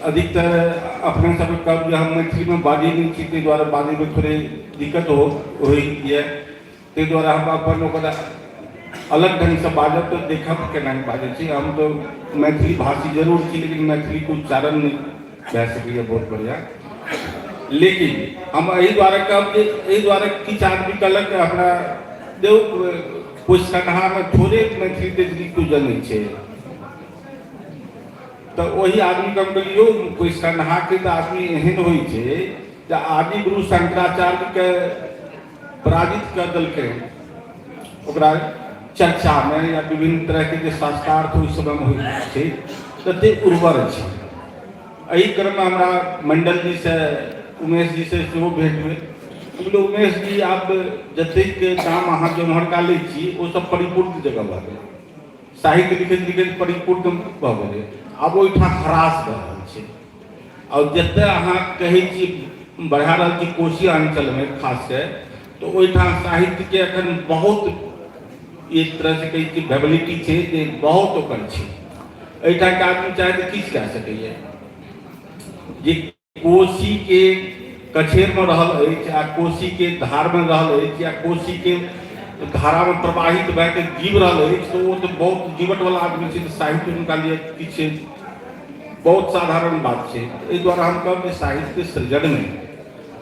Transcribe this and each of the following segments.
अधिकतर अपने सबके कहब जे हम मैथिलीमे बाजै नहि छी, ताहि दुआरे बाजैमे थोड़े दिक्कत होइए, ताहि दुआरे हम अपन ओकर अलग ढङ्गसँ बाजब तऽ देखब केना बाजै छी। हम तऽ मैथिली भाषी जरूर छी, लेकिन मैथिलीके उच्चारण नहि भए सकैए बहुत बढ़िआँ। लेकिन हम एहि दुआरे कहब जे एहि दुआरे किछु आदमी कहलक हमरा देव पुस्तकहामे थोड़े मैथिली तैथिली केओ जनै छै, तऽ ओहि आदमीके हम कहलियै यौ पुस्तकहाके तऽ आदमी एहन होइ छै जे आदि गुरु शंकराचार्यके पराजित कऽ देलकै ओकरा चर्चामे या विभिन्न तरहके जे शास्त्रार्थ ओहि समयमे होइ छै ततेक उर्वर छै। एहि क्रममे हमरा मण्डल जीसँ उमेश जीसँ सेहो भेट भेल। बोले उमेश जी आब जतेक नाम अहाँ जे उम्हरका लै छी ओ सब परिपूर्ण जगह भऽ गेलै, साहित्य लिखैत लिखैत परिपूर्ण भऽ गेलै, आब ओहिठाम ह्रास भऽ रहल छै। आओर जतय अहाँ कहै छी बढ़ा रहल छी कोशी अञ्चलमे खास कऽ, तऽ ओहिठाम साहित्यके एखन बहुत एक तरहसँ कहै छी वेबिलिटी छै जे बहुत ओकर छै। एहिठामके आदमी चाहे तऽ किछु कए सकैए। जे कोशीके कछेरमे रहल अछि आ कोशीके धारमे रहल अछि या कोशीके धारामे प्रवाहित भए कऽ जीव रहल अछि, तऽ ओ तऽ बहुत जीवटवला आदमी छै, तऽ साहित्य हुनका लिए किछु बहुत साधारण बात छै। एहि दुआरे हम कहब जे साहित्य सृजनमे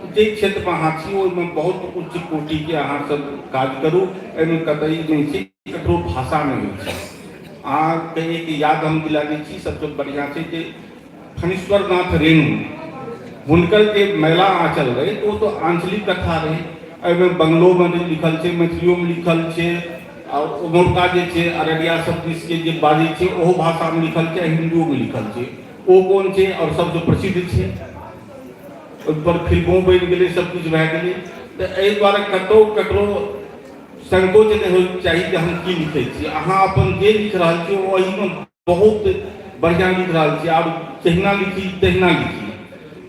जाहि क्षेत्रमे अहाँ छी ओहिमे बहुत उच्च कोटिके अहाँ सब काज करू। एहिमे कतई नहि छै, ककरो भाषा नहि होइ छै। अहाँके एक याद हम दिला दै छी, सबसँ बढ़िआँ छै जे फणीश्वर नाथ रेणु हुनकर जे मैला आँचल रहै तऽ ओ तऽ आञ्चलिक कथा रहै। एहिमे बंगलोमे लिखल छै, मैथिलियोमे लिखल छै, आओर उम्हरका जे छै अररिया सब दिसके जे बाजै छै ओहो भाषामे लिखल छै, हिन्दुओमे लिखल छै। ओ कोन छै आओर सबसँ प्रसिद्ध छै, ओहिपर फिल्मो बनि गेलै, सब किछु भए गेलै। तऽ एहि दुआरे कतहु ककरो संकोच नहि होइके चाही जे हम की लिखै छी। अहाँ अपन जे लिख रहल छी ओहिमे बहुत बढ़िआँ लिख रहल छी, आब जहिना लिखी तहिना लिखी।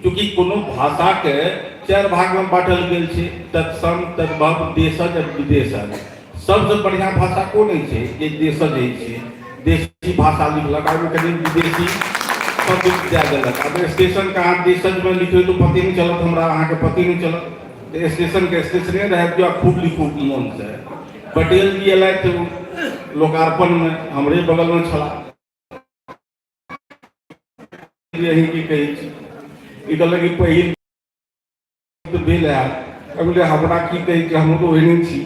चूँकि कोनो भाषाके चारि भागमे बाँटल गेल छै, तत्सम, तद्भव, देशज आ विदेशज। सबसँ बढ़िआँ भाषा कोन होइ छै? जे देशज होइ छै। देशी भाषा लिखलक आ ओहिमे कनि विदेशी शब्द दए देलक। आब स्टेशनके अहाँ देशजमे लिखबै तऽ पते नहि चलत, हमरा अहाँके पते नहि चलत। तऽ स्टेशनके स्टेशने रहै दियौ, खूब लिखू मोनसँ। पटेल जी एलथि लोकार्पणमे, हमरे बगलमे छलाह। यही की कहै छी, ई कहलक कि पहिल भेल हैत। कहलियै हमरा की कहै छी, हम तऽ ओहने छी।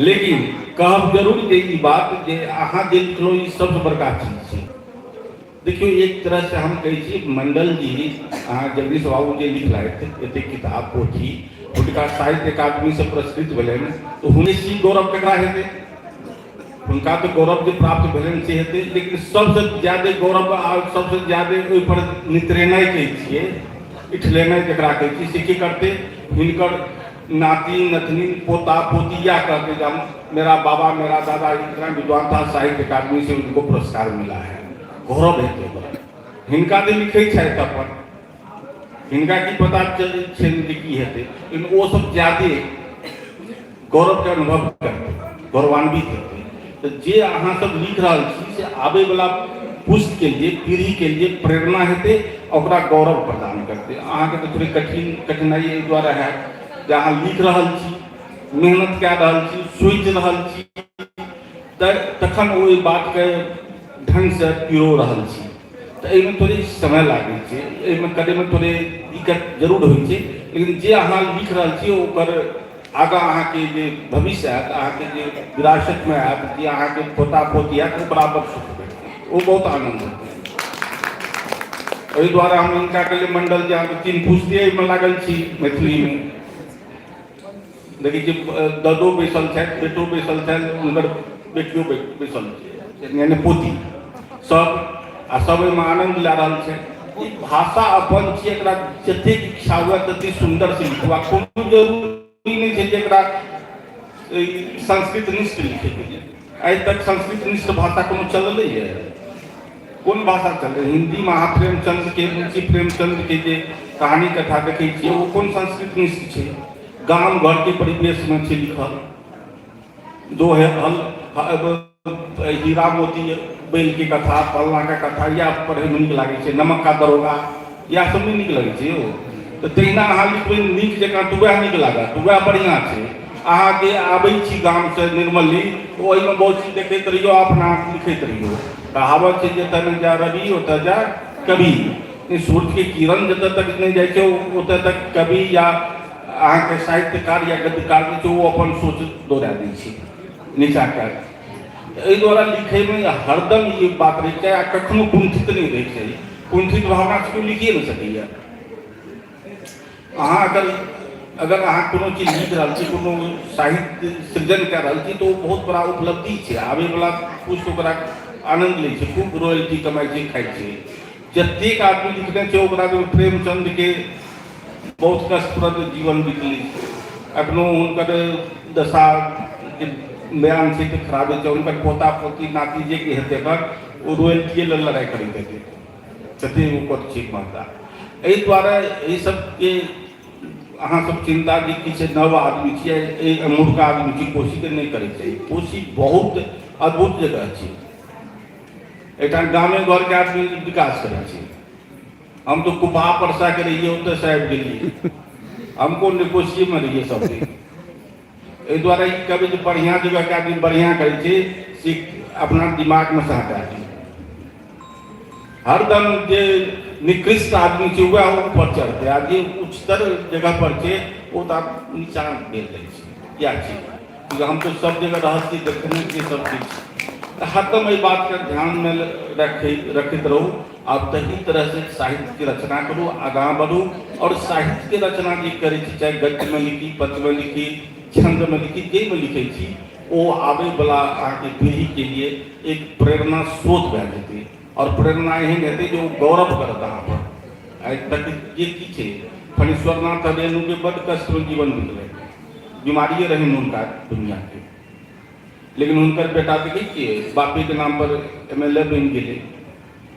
लेकिन कहब जरूर जे ई बात जे अहाँ जे लिखलहुँ ई सबसँ बड़का चीज छै। देखियौ एक तरहसँ हम कहै छी मंडल जी अहाँ जगदीश बाबू जे लिखलथि एतेक किताब पोथी, हुनका साहित्य अकादमीसँ पुरस्कृत भेलनि, तऽ हुनसी गौरव ककरा हेतै? हुनका तऽ गौरव जे प्राप्त भेलनि से हेतै, लेकिन सबसँ ज्यादे गौरव आ सबसँ ज्यादे ओहिपर नितरेनाइ कहै छियै, इठलेनाइ जकरा कहै छियै, से के करतै? हिनकर नाती नतनी पोता पोती या कहते जे हम मेरा बाबा मेरा दादा इतना विद्वान था, साहित्य अकादमी से उनको पुरस्कार मिला है, गौरव हेतै ओकरा। हिनका जे लिखै छथि अपन, हिनका की पता चलै छनि जे की हेतै, लेकिन ओ सब ज्यादे गौरवके अनुभव करतै, गौरवान्वित हेतै। तऽ जे अहाँ सब लिख रहल छी से आबैवला पुष्टके लिए, पीढ़ीके लिए प्रेरणा हेतै, ओकरा गौरव प्रदान करतै। अहाँके तऽ थोड़े कठिन कठिनाइ एहि दुआरे हैत जे अहाँ लिख रहल छी, मेहनत कए रहल छी, सोचि रहल छी, तऽ तखन ओहि बातके ढङ्गसँ पिरो रहल छी, तऽ एहिमे थोड़े समय लागै छै, एहिमे करैमे थोड़े दिक्कत जरूर होइ छै। लेकिन जे अहाँ लिख रहल छी ओकर आगाँ अहाँके जे भविष्य आयत, अहाँके जे विरासतमे आयत, जे अहाँके पोता पोती आयत, ओ बराबर सुख भेटत, ओ बहुत आनन्द हेतै। एहि दुआरे हम हिनका कहलियै मंडल जे अहाँके तीन पुस्ते एहिमे लागल छी मैथिलीमे। देखै छी ददो बैसल छथि, बेटो बैसल छथि, हुनकर बेटियो बैसल छै, यानी पोती सब, आ सब एहिमे आनन्द लए रहल छै। ई भाषा अपन छी, एकरा जतेक इच्छा हुए ततेक सुन्दरसँ लिखू, आ कोनो जरूरी नहि छै जे एकरा संस्कृत निष्ठ लिखैके लिए। आइ तक संस्कृत निष्ठ भाषा कोनो चललै यऽ? कोन भाषा चललै? हिन्दीमे अहाँ प्रेमचंद के, मुंशी प्रेमचंद के जे कहानी कथा देखै छियै ओ कोन संस्कृत निष्ठ छै? गाम घरके परिवेशमे छै लिखल। दो है हल हीरा मोती बैलके कथा, फल्लाँके कथा, इएह पढ़ैमे नीक लागै छै। नमक का दरोगा, इएह सब नहि नीक लगै छै यौ। तऽ तहिना अहाँ लिखबै नीक जकाँ तऽ उएह नीक लागत, उएह बढ़िआँ छै। अहाँ जे आबै छी गामसँ निर्मली, तऽ ओहिमे बहुत चीज देखैत रहियौ, अपना लिखैत रहियौ। कहावत छै, जतऽ नहि जा रवि ओतऽ जा कवि। सूर्यके किरण जतऽ तक नहि जाइ छै, ओतऽ तक कवि या अहाँके साहित्यकार या गद्यकार जे छै, ओ अपन सोच दौड़ा दै छै नीचा कए। एहि दुआरे लिखैमे हरदम ई बात रहै छै आ कखनो कुंठित नहि रहै छै। कुंठित भावनासँ केओ लिखिए नहि सकैए। अहाँ अगर अगर अहाँ कोनो चीज लिख रहल छी, कोनो साहित्य सृजन कए रहल छी, तऽ ओ बहुत बड़ा उपलब्धि छै। आबैवला पुष्ट ओकरा आनन्द लै छै, खूब रॉयल्टी कमाइ छै, खाइ छै। जतेक आदमी लिखने छै ओकरा प्रेमचंदके बहुत कष्टप्रद जीवन बीतलै छै। एखनो हुनकर दशा के बयान छै तऽ खराबे छै। हुनकर पोता पोती नाती जे कि हेतै एकर, ओ रॉयल्टिए लेल लड़ाइ करैत हेतै, तते ओकर छै महत्ता। एहि दुआरे एहि सबके अहाँ सब चिन्ता जे किछु नव आदमी छियै, एहि एम्हुरका आदमी छी, कोशीके नहि करैके चाही। कोशी बहुत अद्भुत जगह छै। एहिठाम गामे घरके आदमी विकास करै छै। हम तो कुपहा परसा के रहिए, ओतऽ आबि गेलियै। हम कोन कोशीमे रहिए सब दिन। एहि दुआरे ई कहबै जे बढ़िआँ जगहके आदमी बढ़िआँ करै छै, से अपना दिमागमे से हटा दियौ। हरदम जे निकृष्ट आदमी छै वएह ऊपर चढ़तै, आ जे उच्चतर जगह पर छै ओ तऽ आब नीचाँ भेल जाइ छै। इएह छै। हम तऽ सब जगह रहल छी, देखने छियै सब किछु। तऽ हरदम एहि बातके ध्यानमे रखैत रहू। आब तही तरहसँ साहित्यके रचना करू, आगाँ बढ़ू। आओर साहित्यके रचना जे करै छी, चाहे गद्यमे लिखी, पद्यमे लिखी, छन्दमे लिखी, जाहिमे लिखै छी, ओ आबैवला अहाँके पीढ़ीके लिए एक प्रेरणा स्रोत भए जेतै। आओर प्रेरणा एहन हेतै जे ओ गौरव करत अहाँपर। आइ तक जे की छै, फणीश्वरनाथ रेणुके बड्ड कष्टमे जीवन बितलै, बीमारिए रहनि हुनका दुनिआँके, लेकिन हुनकर बेटा देखै छियै, बापेके नामपर एम एल ए बनि गेलै।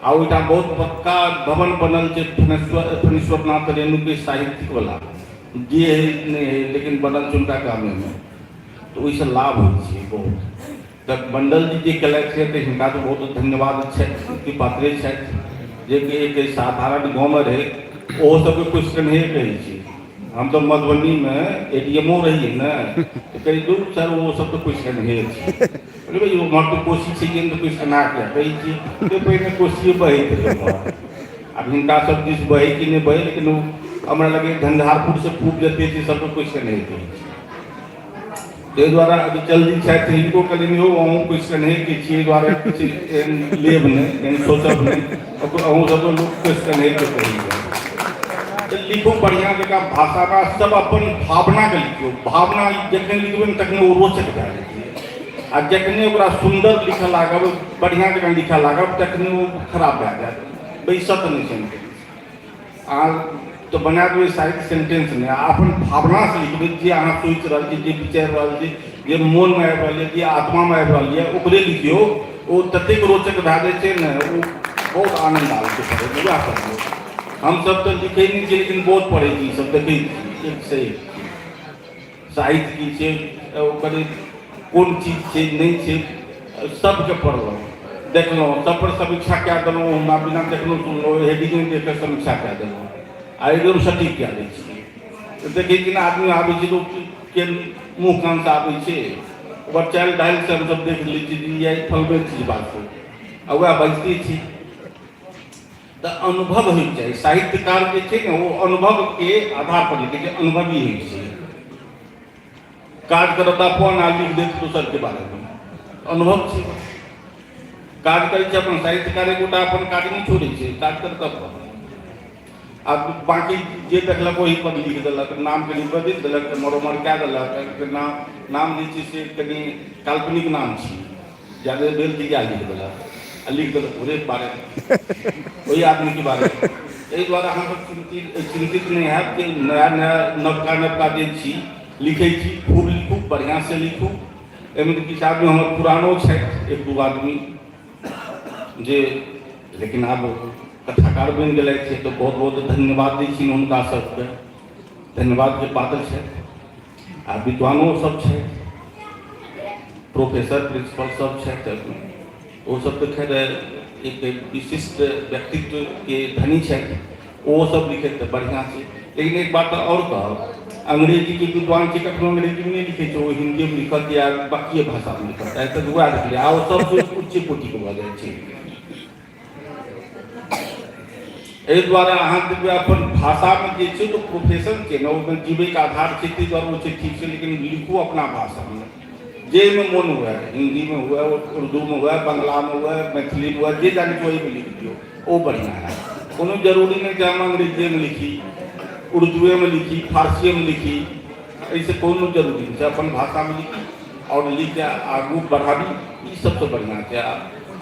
आ ओहिठाम बहुत पक्का भवन बनल छै फणीश्वरनाथ रेणुके साहित्यिकवला, जे हइ नहि हइ, लेकिन बनल छै हुनका गामेमे। तऽ ओहिसँ लाभ होइ छै बहुत। तऽ मण्डलजी जे केलथि हे, तऽ हिनका तऽ बहुत धन्यवाद छथि के पात्रे छथि, जेकि एक साधारण गाँवमे रहै, ओहो सबके क्वेश्चन हे कहै छै। हम तऽ मधुबनीमे ए डी एम ओ रहियै ने, तऽ कहै दू सर, ओ सब तऽ क्वेश्चन हे छै। अरे भाई, उम्हर तऽ कोसी छै, तऽ क्वेश्चन आ किया कहै छियै? तऽ पहिने कोसिए बहैत रहै उम्हर। आब हिनका सब दिस बहै कि नहि बहै, लेकिन ओ हमरा लगैए झंझारपुरसँ पूब जते छै सबके क्वेश्चन हे कहै छै। ताहि दुआरे अभी जल्दी छथि, हिनको कहलियनि, यौ अहूँ क्वेश्चन हे के छियै, एहि दुआरे किछु एहन लेब नहि, एहन सोचब नहि, अहूँ सबके लोक क्वेश्चन हे के कहैए। तऽ लिखू बढ़िआँ जकाँ भाषामे, सब अपन भावनाके लिखियौ। भावना जखने लिखबै ने, तखने ओ रोचक भए जाइ छै। आ जखने ओकरा सुन्दर लिखऽ लागब, बढ़िआँ जकाँ लिखऽ लागब, तखने ओ खराब भए जायत, बैसत नहि सेंटेंस। अहाँ तऽ बना देबै साहित्य सेंटेंस नहि, आ अपन भावनासँ लिखबै। जे अहाँ सोचि रहल छी, जे विचारि रहल छी, जे मोनमे आबि रहल यऽ, जे आत्मामे आबि रहल यऽ, ओकरे लिखियौ। ओ ततेक रोचक भए जाइ छै ने, ओ बहुत आनन्द आबै छै पढ़ैमे। वएह पढ़ियौ। हमसभ तऽ लिखै नहि छियै, लेकिन बहुत पढ़ै छी, सब देखै छी एक से एक साहित्य की छै, ओकर कोन चीज छै, नहि छै, सबके पढ़लहुँ, देखलहुँ, सब पर समीक्षा कए देलहुँ। हमरा बिना देखलहुँ सुनलहुँ, हेडिंग देख कऽ समीक्षा कए देलहुँ आ एकदम सटीक कए दै छियै। तऽ देखै छियै ने, आदमी आबै छै तऽ के मुँह कानसँ आबै छै, ओकर चालि ढालिसँ हमसभ देख लै छियै जे इएह फलबे चीज बात छै आ वएह बाजिते छै। तऽ अनुभव होइके चाही। साहित्यकार जे छै ने, ओ अनुभवके आधार पर लिखै छै, अनुभवी होइ छै। काज करत अपन आ लिख देत दोसरके बारेमे। अनुभव छै, काज करै छै अपन। साहित्यकार एकोटा अपन काज नहि छोड़ै छै। काज करत अपन आ बाँकी जे देखलक ओहि पर लिख देलक। नाम कनि बदलि देलक, एम्हर ओम्हर कए देलक। नाम नाम जे छै से कनि काल्पनिक नाम छी, जादे भेल तऽ इएह लिख देलक आ लिख देलक ओकरे बारेमे, ओहि आदमीके बारेमे। एहि दुआरे अहाँसभ चिन्तित चिन्तित नहि हैब कि नया नया नवका नवका जे छी, लिखै छी, खूब लिखू, बढ़िआँसँ लिखू। एहिमे तऽ किछु आदमी हमर पुरानो छथि, एक दू आदमी जे, लेकिन आब कथाकार बनि गेलथि, तऽ बहुत बहुत धन्यवाद दै छियनि हुनका सबके, धन्यवादके पात्र छथि। आ विद्वानो सब छथि, प्रोफेसर प्रिंसिपल सब छथि। ओसभ तऽ खैर एक विशिष्ट व्यक्तित्वके धनी छथि, ओहोसभ लिखैत तऽ बढ़िआँ छै। लेकिन एक बात तऽ आओर कहब, अंग्रेजीके विद्वान छै, कखनो अंग्रेजीमे नहि लिखै छै, ओ हिन्दीमे लिखत या बाकिए भाषामे लिखत। आइ तक वएह देखलियै, आ ओ सब उच्च कोटिके भऽ जाइ छै। एहि दुआरे अहाँ देखबै अपन भाषामे जे छै तऽ प्रोफेशन छै ने, ओहिमे जीवैके आधार छै, ताहि दुआरे ओ छै ठीक छै। लेकिन लिखू अपना भाषामे, जाहिमे मोन हुए, हिन्दीमे हुए, उर्दूमे हुए, बंगलामे हुए, मैथिलीमे हुए, जे जानै छी ओहिमे लिख दियौ, ओ बढ़िआँ हैत। कोनो जरूरी नहि जे हम अंग्रेजिएमे लिखी, उर्दुएमे लिखी, फारसिएमे लिखी, एहिसँ कोनो जरूरी नहि छै। अपन भाषामे लिखी आओर लिखके आगू बढ़ाबी, ई सबसँ बढ़िआँ छै। आ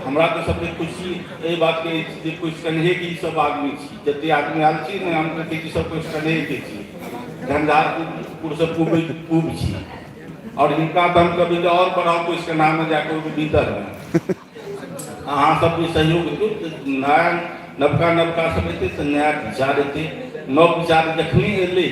हमरा तऽ सबसँ खुशी एहि बातके अछि जे कुछ कन्हेके ई सब आदमी छी, जतेक आदमी आयल छी ने, हम देखै छी सब कुछ कन्हेके छी, झंझारपुरसँ पूब पूब छी। आओर हिनका तऽ हम कहबै जे आओर बढ़ाउ कुछ कन्हामे जाकऽ ओहिके भीतरमे अहाँ सब भी सहयोग दियौ तऽ नया नवका नवका सब एतै तऽ नया विचार एतै। नव विचार जखने एलै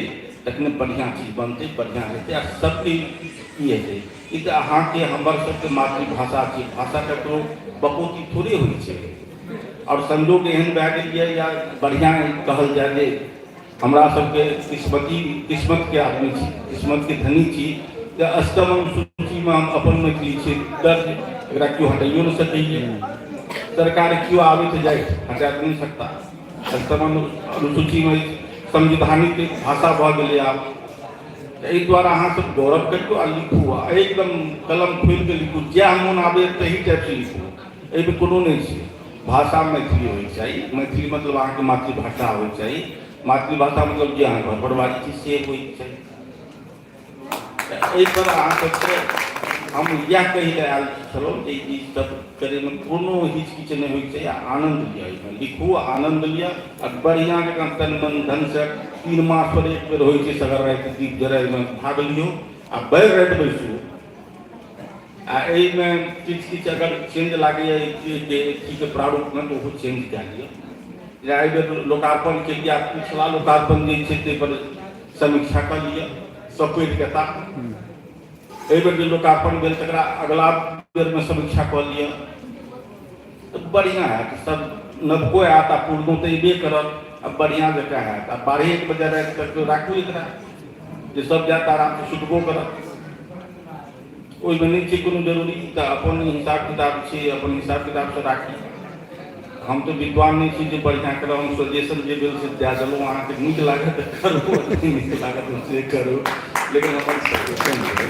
तखने बढ़िआँ चीज बनतै, बढ़िआँ हेतै आ सबके ई हेतै। ई तऽ अहाँके हमर सबके मातृभाषा छी, भाषा ककरो बपौती थोड़े होइ छै। आओर संजोग एहन भए गेल यऽ या बढ़िआँ कहल जाय जे हमरा सबके किस्मती किस्मतके आदमी छी, किस्मतके धनी छी तऽ अष्टम अनुसूचीमे हम अपन मैथिली छी दर्ज, एकरा केओ हटाइयो नहि सकैए। सरकार केओ आबै तऽ जाइत हटा नहि सकता। अष्टम अनुसूचीमे संवैधानिक भाषा भऽ गेलै आब। एहि दुआरे अहाँ सब गौरव करियौ आ लिखू, आ एकदम कलम खोलि कऽ लिखू, जएह मोन आबैए तही टाइपसँ लिखू, एहिमे कोनो नहि छै। भाषा मैथिली होइके चाही, मैथिली मतलब अहाँके मातृभाषा होइके चाही, मातृभाषा मतलब जे अहाँ घर पर बाजै छी से होइके चाही। तऽ एहिपर अहाँ सबके हम इएह कहै लए आयल छलहुँ जे ई सब करैमे कोनो हिचकिच नहि होइके चाही, आ आनन्द लिअ, एहिमे लिखू, आनन्द लिअ आ बढ़िआँ जकाँ तन मन धनसँ 3 मास पर एक बेर होइ छै सगर राति दीप जराइमे भाग लियौ आ भरि राति बैसू। आ एहिमे किछु किछु अगर चेंज लागैए अथीके प्रारूपमे तऽ ओहो चेंज कए लिअ। जेना एहि बेर लोकार्पण केलियै आ पिछला लोकार्पण जे छै ताहिपर समीक्षा कऽ लिअ, सब पढ़ि कऽ ता एहि बेर जे लोकार्पण भेल तकरा अगला बेरमे समीक्षा कऽ लिअ तऽ बढ़िआँ हैत। सब नवको आयत आ पुरनो तऽ अयबे करत आ बढ़िआँ जकाँ हैत। आ 12 1 बजे राति तक राखू एकरा जे सब जायत आरामसँ सुतबो करत, ओहिमे नहि छै कोनो जरूरी। तऽ अपन हिसाब किताब छै, अपन हिसाब किताबसँ राखी। हम तऽ विद्वान नहि छी जे बढ़िआँ करब, हम सजेशन जे भेल से दए देलहुँ, अहाँके नीक लागत तऽ करू, नहि नीक लागत तऽ से करू, लेकिन हमर सजेशन छै।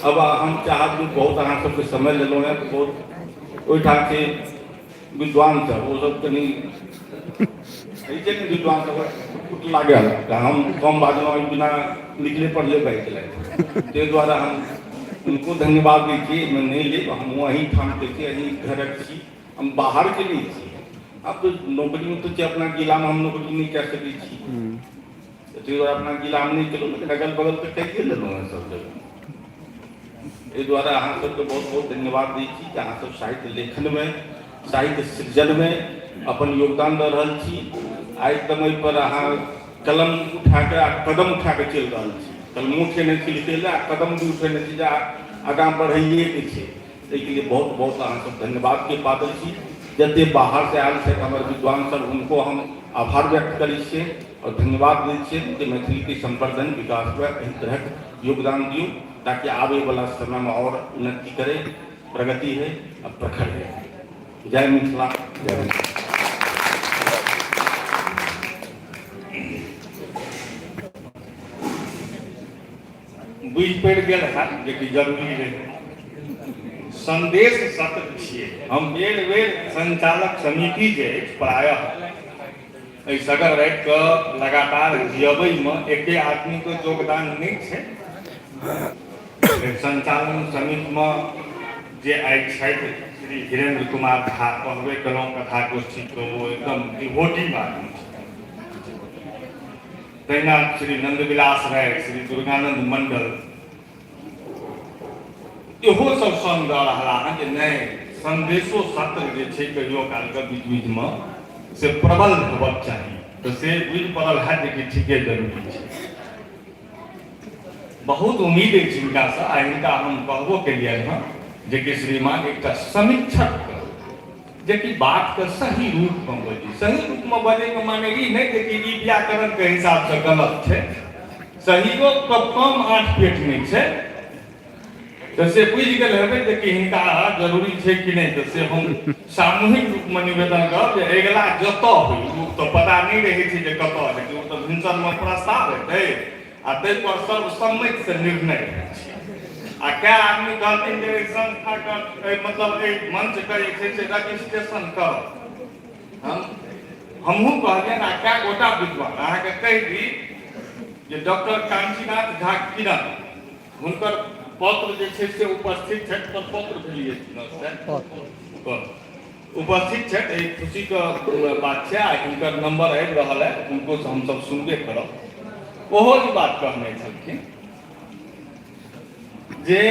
अब हम चाहब जे बहुत अहाँ सबके समय लेलहुँ हेँ तऽ बहुत ओहिठाम छै विद्वान सब, ओ सब कनि होइ छै ने विद्वान सब कुट लागल तऽ हम कम बाजलहुँ, बिना लिखले पढ़ले बाजि देलथि, ताहि दुआरे हम हुनको धन्यवाद दै छी। एहिमे नहि लेब, हमहूँ अहीँठामके छी, अहीं घरक छी, हम बाहरके नहि छी। आब तऽ नौकरीमे तऽ छै, अपना जिलामे हम नौकरी नहि कए सकै छी, ताहि दुआरे अपना जिलामे नहि केलहुँ, लेकिन अगल बगल तऽ कहिए लेलहुँ हेँ सब जगह। एहि दुआरे अहाँ सबके बहुत बहुत धन्यवाद दै छी जे अहाँ सब साहित्य लेखनमे साहित्य सृजनमे अपन योगदान दऽ रहल छी। आ एकदम एहिपर अहाँ कलम उठाकऽ आ कदम उठाकऽ चलि रहल छी, कलमो उठेने छी लिखै लए आ कदम भी उठेने छी जे आगाँ बढ़ैएके छै। एहिके लिए बहुत बहुत अहाँ सब धन्यवादके पात्र छी। जते बाहरसँ आयल छथि हमर विद्वान सब, हुनको हम आभार व्यक्त करै छियै आओर धन्यवाद दै छियै जे मैथिलीके संवर्धन विकासमे एहि तरहक योगदान दियौ ताकि आबैवला समयमे आओर उन्नति करै, प्रगति है आ प्रखर है। जय मिथिला, जय मिथिला। बुझि पड़ि गेल हैत जेकि जरूरी रहै। संदेश सत्र छियै। हम बेर बेर संचालक समिति जे अछि प्रायः एहि सगर रातिके लगातार जियबैमे एके आदमीके योगदान नहि छै। संचालन समितिमे जे आइ छथि श्री धीरेन्द्र कुमार झा, कहबे केलहुँ कथा गोष्ठीके ओ एकदम डिवोटिव आदमी छथि। तहिना श्री नन्दविलास राय, श्री दुर्गानंद मंडल इहो सब संग दऽ रहला हँ जे नहि संदेशो सत्र जे छै कहियो कालके बीच बीचमे से प्रबल हेबाक चाही, तऽ से बुझि पड़ल हैत जे कि ठीके जरूरी छै। बहुत उम्मीद अछि हिनकासँ आ हिनका हम कहबो केलियनि हँ जेकि श्रीमान एकटा समीक्षक जेकि बातके सही रूपमे बजी। सही रूपमे बजैके माने ई नहि जे कि ई व्याकरणके हिसाबसँ गलत छै, सहियोके कम आठ पेट नहि छै, तऽ से बुझि गेल हेबै जे कि हिनका जरूरी छै कि नहि। तऽ से हम सामूहिक रूपमे निवेदन करब जे अगिला जतऽ होइ, ओ तऽ पता नहि रहै छै जे कतऽ हेतै, ओ तऽ भिनसरमे प्रस्ताव हेतै आ ताहिपर सर्वसम्मतिसँ निर्णय होइ छै। आ कए आदमी कहलखिन जे एहि संस्थाके, एहि मतलब एहि मंचके जे छै से रजिस्ट्रेशन करब। हमहूँ कहलियनि आ कए गोटा विद्वान, अहाँके कहि दी जे डॉक्टर काञ्चीनाथ झा किरण हुनकर पत्र जे छै से उपस्थित छथि, प्रपत्र भेलियै उपस्थित छथि, एहि खुशीके बात छै। आ हिनकर नंबर आबि रहल है, हुनको से हमसब सुनबे करब। ओहो ई बात कहने छलखिन जे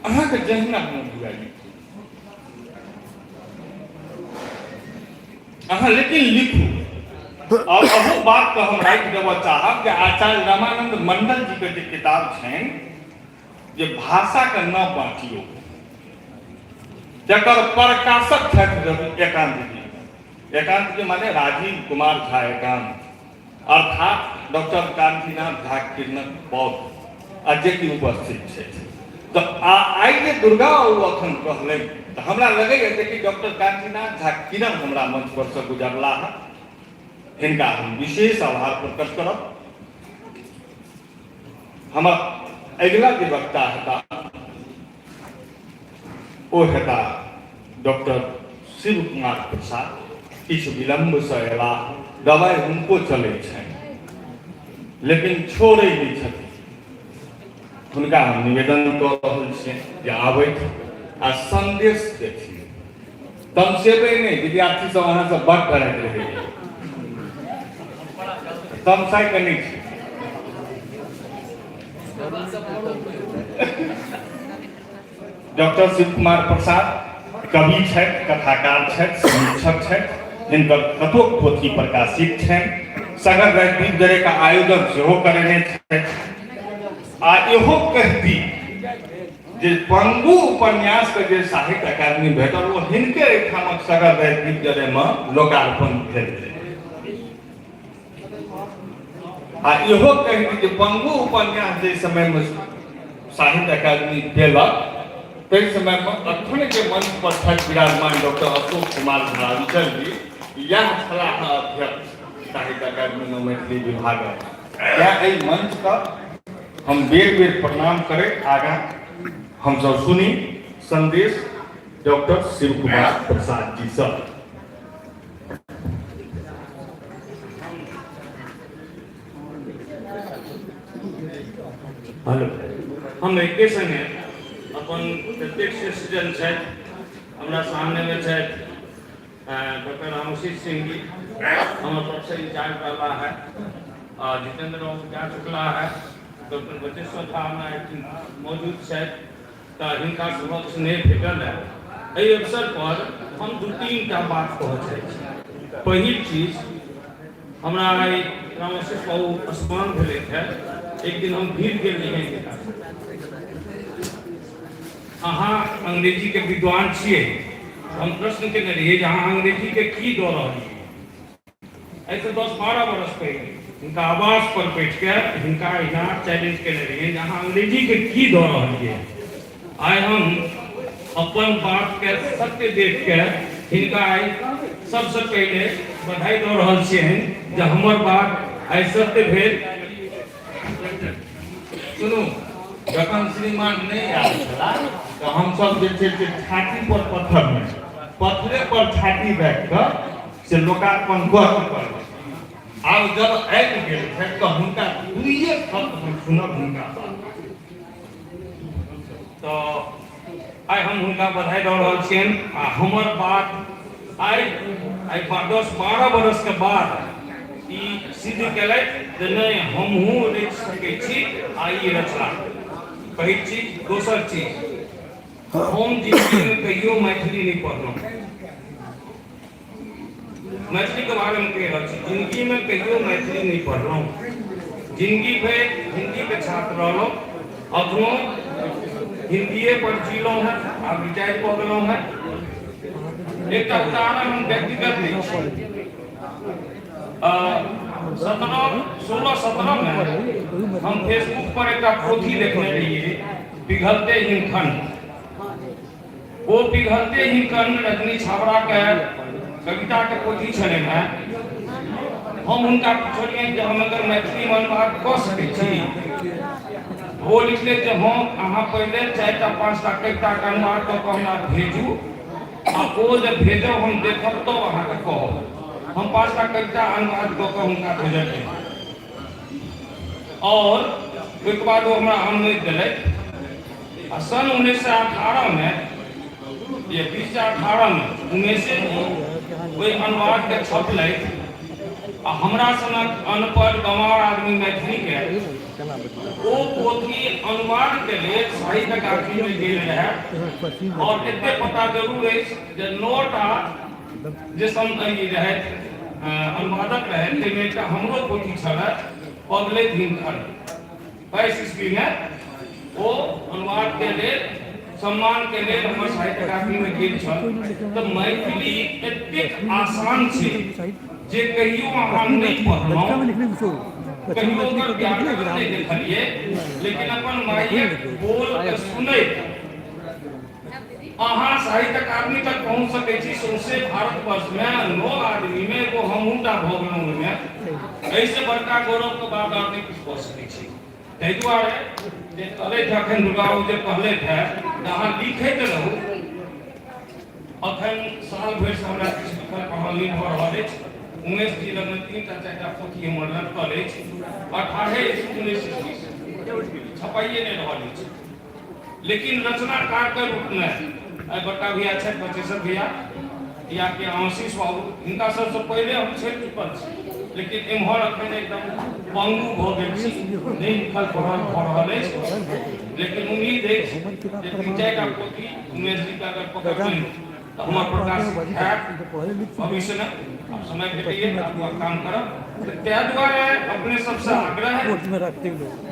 अहाँके जहिना मोन हुए लिखू, अहाँ लेकिन लिखू। और अहू बात के हम राखि देबऽ चाहब जे आचार्य रामानंद मंडल जी के जे किताब छनि जे भाषा के न बाँटियौ, जकर प्रकाशक छथि रवि एकांत जी, एकांत जी माने राजीव कुमार झा एकांत, अर्थात डॉक्टर कांतिनाथ झा किरणक पौत्र, आ जे कि उपस्थित छथि। तऽ आइ जे दुर्गा ओ अखन कहलनि, तऽ हमरा लगैए जे कि डॉक्टर कांतिनाथ झा किरण हमरा मंच पर से गुजरला हँ, हिनका हम विशेष आभार प्रकट करब। हमर अगिला जे वक्ता हेता ओ हेता डॉक्टर शिव कुमार प्रसाद। किछु विलम्बसँ अयलाह, दवाइ हुनको चलै छनि लेकिन छोड़ै नहि छथिन। हुनका हम निवेदन कऽ रहल छियनि जे आबथि आ संदेश देथिन, तमसेबै नहि। विद्यार्थी सब अहाँसँ बड डरैत रहैए, तमसाइके नहि छै। डॉक्टर शिव कुमार प्रसाद कवि छथि, कथाकार छथि, समीक्षक छथि, जिनकर कतोक पोथी प्रकाशित छनि। सगर राजदीप जरे का आयोजन सेहो करेने छथि। आ इहो कहि दी जे पंगु उपन्यास के जे साहित्य अकादमी भेटल ओ हिनके एहिठामक सगर राजदीप जरे में लोकार्पण भेल रहै। आ इहो कहि दी जे पंगु उपन्यास जाहि समयमे साहित्य अकादमी देलक ताहि समयमे अखन के मंच पर छथि विराजमान डॉक्टर अशोक कुमार झा अंचल जी, इएह छलाह अध्यक्ष साहित्य अकादमी में मैथिली विभागक। तेँ एहि मंच पर हम बेर बेर प्रणाम करैत आगाँ हमसब सुनी संदेश डॉक्टर शिव कुमार प्रसाद जी सँ। हेलो, हम एके संगे अपन जतेक शिष्यजन छथि हमरा सामनेमे छथि डॉक्टर रामोशीष सिंह जी हमर सबसे इंचार्ज रहला है, जितेंद्र बाबू जा चुकला है, डॉक्टर बचेश्वर झा हमरा मौजूद छथि, तऽ हिनका सभक स्नेह भेटल है। एहि अवसर पर हम दू तीन टा बात कहऽ चाहै छी। पहिल चीज, हमरा आइ रामाशीष बाबू स्मरण भेलै है, एक दिन हम भीड़ गेल रहियै हिनका। अहाँ अंग्रेजीके विद्वान छियै, हम प्रश्न केने रहियै जे अहाँ अंग्रेजीके की दऽ रहल छियै। एहिसँ 10-12 बरस पहिले हिनका आवास पर बैठ के हिनका अहिना चैलेंज केने रहियै जे अहाँ अंग्रेजीके की दऽ रहलियै। आइ हम अपन बातके सत्य देख के हिनका आइ सबसँ पहिले बधाई दऽ रहल छियनि जे हमर बात आइ सत्य भेल। सुनू, जखन श्रीमान नहि आयल छलाह तऽ हमसभ जे छै से छाती पर पत्थर नहि, पत्थरे पर छाती राखि कऽ से लोकार्पण कऽ चुकल छी। आब जब आबि गेल छथि तऽ हुनका दुइए शब्द हम सुनब हुनका बात। तऽ आइ हम हुनका बधाई दऽ रहल छियनि आ हमर बात आइ आइ 10-12 बरसके बाद ई सिद्ध केलथि जे नहि हमहूँ रचि सकै छी आ ई रचना पहिल चीज। दोसर चीज, हम जिंदगीमे कहियो मैथिली नहि पढ़लहुँ, मैथिलीके बारेमे कहि रहल छी, जिंदगीमे कहियो मैथिली नहि पढ़लहुँ, जिंदगी भरि हिन्दीके छात्र रहलहुँ, अखनो हिंदीए पर जीलहुँ हेँ, आब रिटायर कऽ गेलहुँ हेँ। एकटा उदाहरण हम व्यक्तिगत दै छी। 17, 16-17 मे हम फेसबुक पर एकटा पोथी देखने रहियै, पिघलते हिमखंड। ओ पिघलते हिमखंड रजनी छाबड़ा के कविता के पोथी छलनि हेँ। हम हुनका पुछलियनि जे हम एकर मैथिलीमे अनुवाद कऽ सकै छी? ओ लिखले जे हँ, अहाँ पहिले चारिटा पाँचटा कविताके अनुवाद कऽ कऽ हमरा भेजू आ ओ जे भेजब, हम देखब, तब अहाँके कहब। हम पाँचटा कविता अनुवाद कऽ कऽ हुनका भेजलियनि और ओहिके बाद ओ हमरा अनुमति देलथि आ सन 1918मे ये 2018मे उमेशे जी ओहि अनुवादके छपलथि आ हमरा सनक अनपढ़ गंवार आदमी मैथिलीके ओ पोथी अनुवादके लेल साहित्य अकादमीमे गेल रहए। और एते पता जरूर अछि जे 9टा जे सम ई रहथि, अनुवादक रहथि, ताहिमे एकटा हमरो पोथी छलए, पगलैत हिमखंड। 22 ईस्वीमे ओ अनुवादके लेल, सम्मानके लेल हमर साहित्य अकादमीमे गेल छल। तऽ मैथिली एतेक आसान छै जे कहियो अहाँ नहि पढ़लहुँ, कहियो ओकर व्याकरण नहि देखलियै, लेकिन अपन मायक बोलके सुनैत अहाँ साहित्य अकादमी तक पहुँच सकै छी। सौंसे भारतवर्षमे 9 आदमीमे एगो हमहूँ टा भऽ गेलहुँ ओहिमे। एहिसँ बड़का गौरवके बात आर नहि किछु कऽ सकै छी। ताहि दुआरे जे कहलथि अखन दुर्गा बाबू जे कहलथि हे जे अहाँ लिखैत रहू। अखन साल भरिसँ हमरा किछु लिखल पढ़ल नहि भऽ रहल अछि। उमेश जी लगमे 3टा 4टा पोथी हमर लटकल अछि, 18 19 ईस्वी छपाइए नहि रहल अछि। लेकिन रचनाकार के रूप में आइ बड़का भैया छथि, बचेश्वर भैया या कि आशीष बाबू, हिनका सबसँ पहिले हम छपि चुकल छी, लेकिन एम्हर अखन एकदम पंगु भऽ गेल छी, नहि लिखल पढ़ल भऽ रहल अछि। लेकिन उम्मीद अछि जे 3-4टा पोथी उमेश जी के अगर पकड़बनि तऽ हमर प्रकाशित हैत भविष्यमे। आब समय भेटैए तऽ आगू काम करब। तऽ ताहि दुआरे अपने सबसँ आग्रह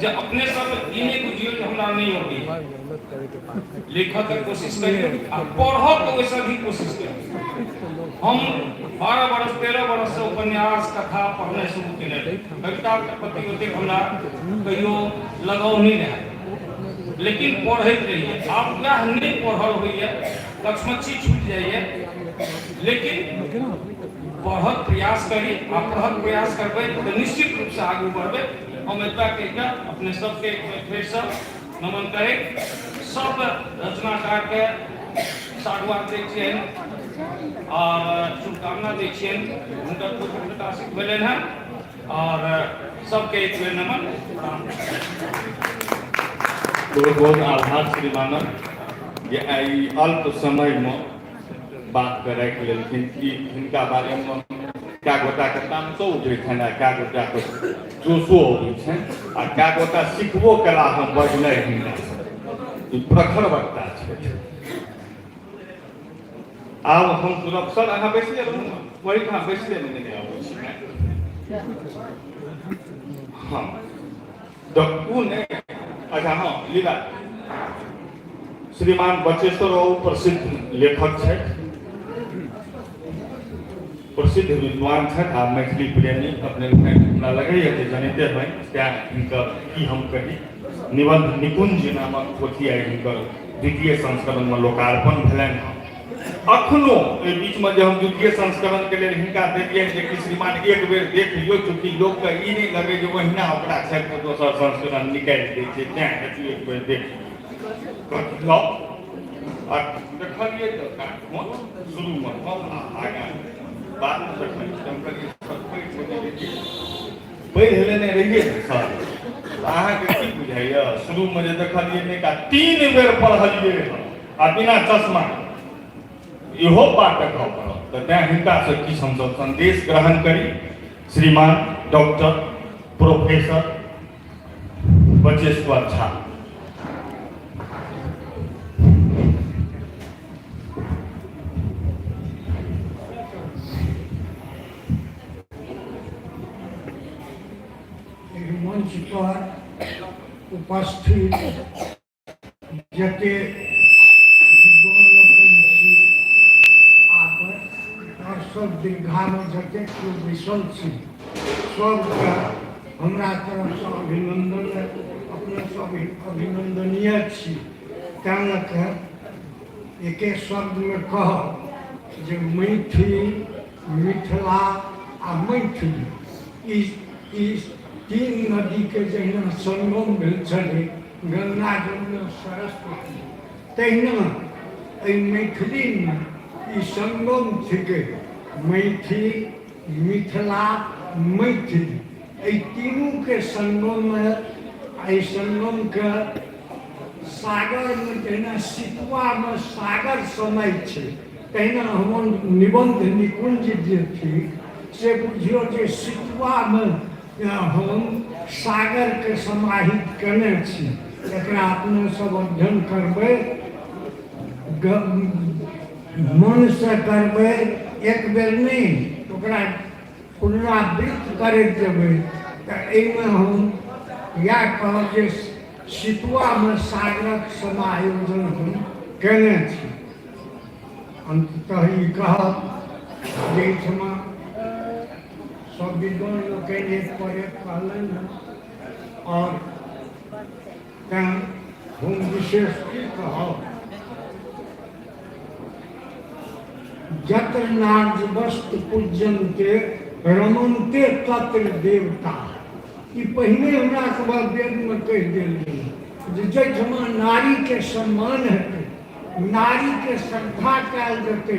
जे अपने सब ई नहि बुझियौ जे हमरा नहि अबैए। लिखऽके कोशिश करियौ आ पढ़ऽके ओहिसँ भी कोशिश करियौ। हम 12 बरस, 13 बरससँ उपन्यास, कथा पढ़नाइ शुरू केने रही। कविताके प्रति ओतेक हमरा कहियो लगाव नहि रहए, लेकिन पढ़ैत रहियै। आब वएह नहि पढ़ल होइए, कछमच्छी छूटि जाइए, लेकिन पढ़क प्रयास करी आ पढ़क प्रयास करबै तऽ निश्चित रूपसँ आगू बढ़बै। हम एतबा कहि कऽ अपने सबके एक बेर फेरसँ नमन करैत सब रचनाकारके साधुवाद दै छियनि आओर शुभकामना दै छियनि। हुनकर पोथी प्रकाशित भेलनि हेँ आओर सबके एक बेर नमन, प्रणाम। बहुत बहुत आभार श्रीमानक जे आइ अल्प समयमे बात के राखि लेलखिन। ई हिनका बारेमे कए गोटाके तामसो उठै छनि आ कए गोटाके जोशो अबै छनि आ कए गोटा सिखबो केला हम बजनाइ हिनका। ई प्रखर वक्ता छथि। आब हम सुनब। सर, अहाँ बैसले रहू ने, ओहिठाम बैसले नहि अबै छी। हँ, तऽ ओ नहि, अच्छा, हँ, लीला। श्रीमान बचेश्वर बाबू प्रसिद्ध लेखक छथि, प्रसिद्ध विद्वान छथि आ मैथिली प्रेमी। अपने हमरा लगैए जे जनिते होइ, तेँ हिनकर की हम कही। निबंध निकुंज नामक पोथी आइ हिनकर द्वितीय संस्करणमे लोकार्पण भेलनि हँ। अखनो एहि बीचमे जे हम द्वितीय संस्करणके लेल हिनका देलियनि जे कि श्रीमान एक बेर देख लियौ, चूँकि लोकके ई नहि लगै जे ओहिना ओकरा छापि कऽ दोसर संस्करण निकालि दै छै, तेँ हेतु एक बेर देख लियौ। आ देखलियै तऽ काठमे शुरूमे कम आ आगाँ बादमे देखलियै तऽ हम कहलियै, सर, पढ़ि लेने रहियै ने सर, अहाँके की बुझाइए? शुरूमे जे देखलियै नहि का 3 बेर पढ़लियै हँ आ बिना चश्मा, इहो बात कहऽ पड़त। तऽ तेँ हिनकासँ किछु हमसभ सन्देश ग्रहण करी। श्रीमान डॉक्टर प्रोफेसर बचेश्वर झा। एहि मंच पर उपस्थित जते विद्वान लोकनि छी आ दर्शक दीर्घामे जते केओ बैसल छी, सबके हमरा तरफसँ अभिनंदन। अपने सब अभिनंदनीय छी। तैं लऽ कऽ एके शब्दमे कहब जे मैथिल, मिथिला आ मैथिली ई ई तीन नदीके जहिना संगम भेल छलै, गंगा, जमुना, सरस्वती, तहिना एहि मैथिलीमे ई संगम थिकै। मैथिल, मिथिला, मैथिली एहि तीनूके संगममे, एहि संगमके सागरमे जहिना सितुआमे सागर समय छै, तहिना हमर निबन्ध निकुञ्ज जे थिक से बुझियौ जे सितुआमे हम सागरके समाहित केने छी। एकरा अपने सब अध्ययन करबै, मनसँ करबै, एक बेर नहि, ओकरा पुनरावृत्त करैत जेबै। तऽ एहिमे हम इएह कहब जे सितुआमे सागरक समायोजन हम केने छी। अन्ततः ई कहब जे एहिठमा सब विद्वान लोकनि एक पर एक कहलनि हँ, आओर तैँ हम विशेष की कहब। जत्र नार्य वस्तु पूज्यन्ते रमन्ते तत्र देवता। ई पहिने हमरा सभक वेदमे कहि देल गेल जे जाहिठमा नारीके सम्मान हेतै, नारीके श्रद्धा कयल जेतै,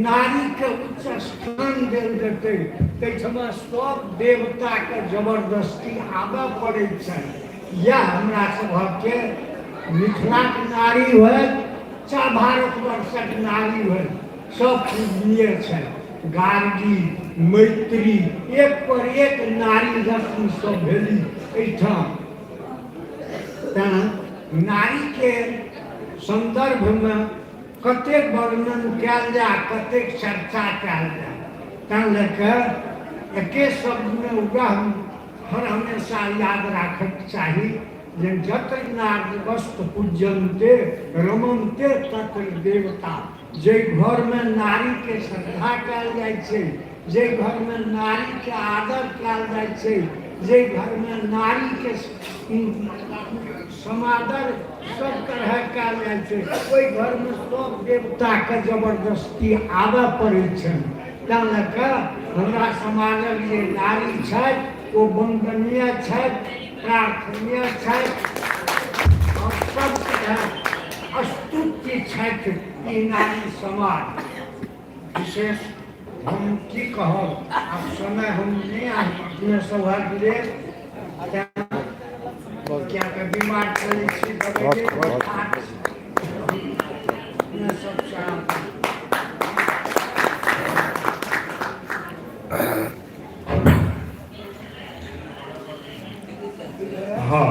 नारीके उच्च स्थान देल जेतै, ताहिठमा सब देवताके जबरदस्ती आबऽ पड़ै छनि। इएह हमरा सभके मिथिलाक नारी होयत चाहे भारतवर्षक नारी होयत, सब पूजनीय छथि। गार्गी, मैत्री, एक पर एक नारी रत्न सब भेली एहिठाम। तैँ नारीके सन्दर्भमे कतेक वर्णन कयल जाय, कतेक चर्चा कयल जाय, तैँ लऽ कऽ एके शब्दमे वएह हर हमेशा याद राखक चाही जे जत्र नार्य वस्तु पूज्यन्ते रमन्ते तत्र देवता। जाहि घरमे नारीके श्रद्धा कयल जाइ छै, जाहि घरमे नारीके आदर कयल जाइ छै, जाहि घरमे नारीके समादर सब तरह कयल जाइ छै, ओहि घरमे सब देवताके जबरदस्ती आबऽ पड़ै छनि। तैँ लऽ कऽ हमरा समाजक जे नारी छथि ओ वन्दनीय छथि, प्रार्थनीय छथि आओर सब तरह स्तुत्य छथि ई नारी समाज। विशेष हम की कहब, आब समय हम नहि अपने सभक लेल, किया तऽ बीमार चलै छी। अपने सबसँ हँ,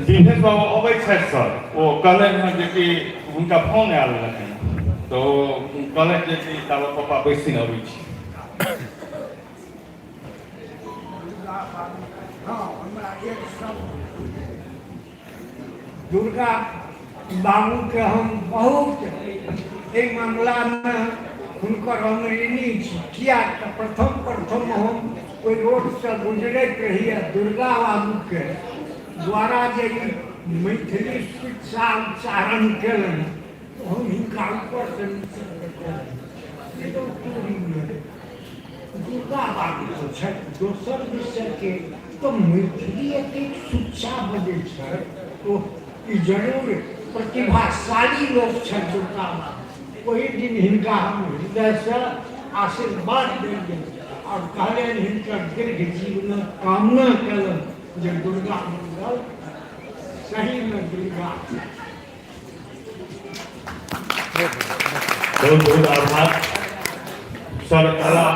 दिनेश बाबू अबै छथि सर। ओ कहलनि हँ जे कि हुनका फोन आयल रहनि, तऽ ओ कहलनि जे कि ताबे पापा बैसी, अबै छी। हँ, हमरा एक शब्द, दुर्गा बाबूके हम बहुत एहि मामलामे हुनकर हम ऋणी छी, किया तऽ प्रथम प्रथम हम ओहि रोडसँ गुजरैत रही आ दुर्गा बाबूके द्वारा जे ई मैथिली शिक्षा उच्चारण केलनि, तऽ हम हिनका ऊपरसँ नीचे देखलहुँ, दुर्गा बाबू तऽ छथि दोसर विषयके, तऽ मैथिली एतेक सुच्चा बजै छथि, ओ ई जरूर प्रतिभाशाली लोक छथि दुर्गा बाबू। ओहि दिन हिनका हम हृदयसँ आशीर्वाद देलियनि आओर कहलियनि, हिनकर दीर्घ जीवनक कामना कयलनि जे दुर्गा मंडल सहीमे दुर्गा। बहुत बहुत आभार सर। कला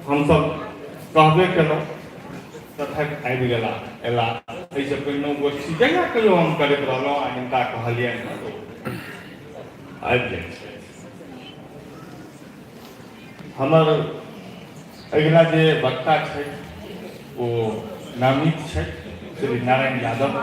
हमसब कहबे केलहुँ, तथापि आबि गेला, एला। एहिसँ पहिनो गोष्ठी जहिया कहियो हम करैत रहलहुँ आ हिनका कहलियनि हँ, तऽ आबि जाइ छथि। हमर अगिला जे वक्ता छथि ओ नामित छथि, श्री नारायण यादव।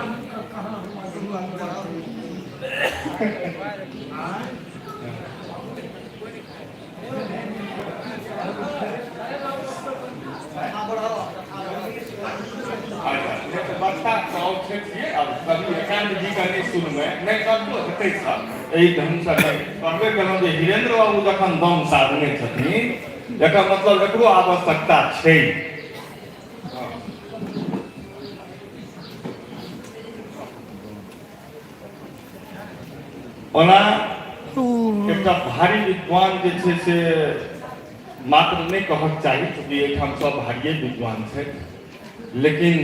बच्चा सब छै आब कभी एकांत जी के नहि सुनबै नहि कतबो हेतै सर एहि ढंगसँ नहि कहबे केलहुँ जे हीरेन्द्र बाबू जखन दम साधने छथिन एकर मतलब एकरो आवश्यकता छै। ओना एकटा भारी विद्वान जे छै से मात्र नहि कहक चाही, चूँकि एहिठाम सब भारिये विद्वान छै, लेकिन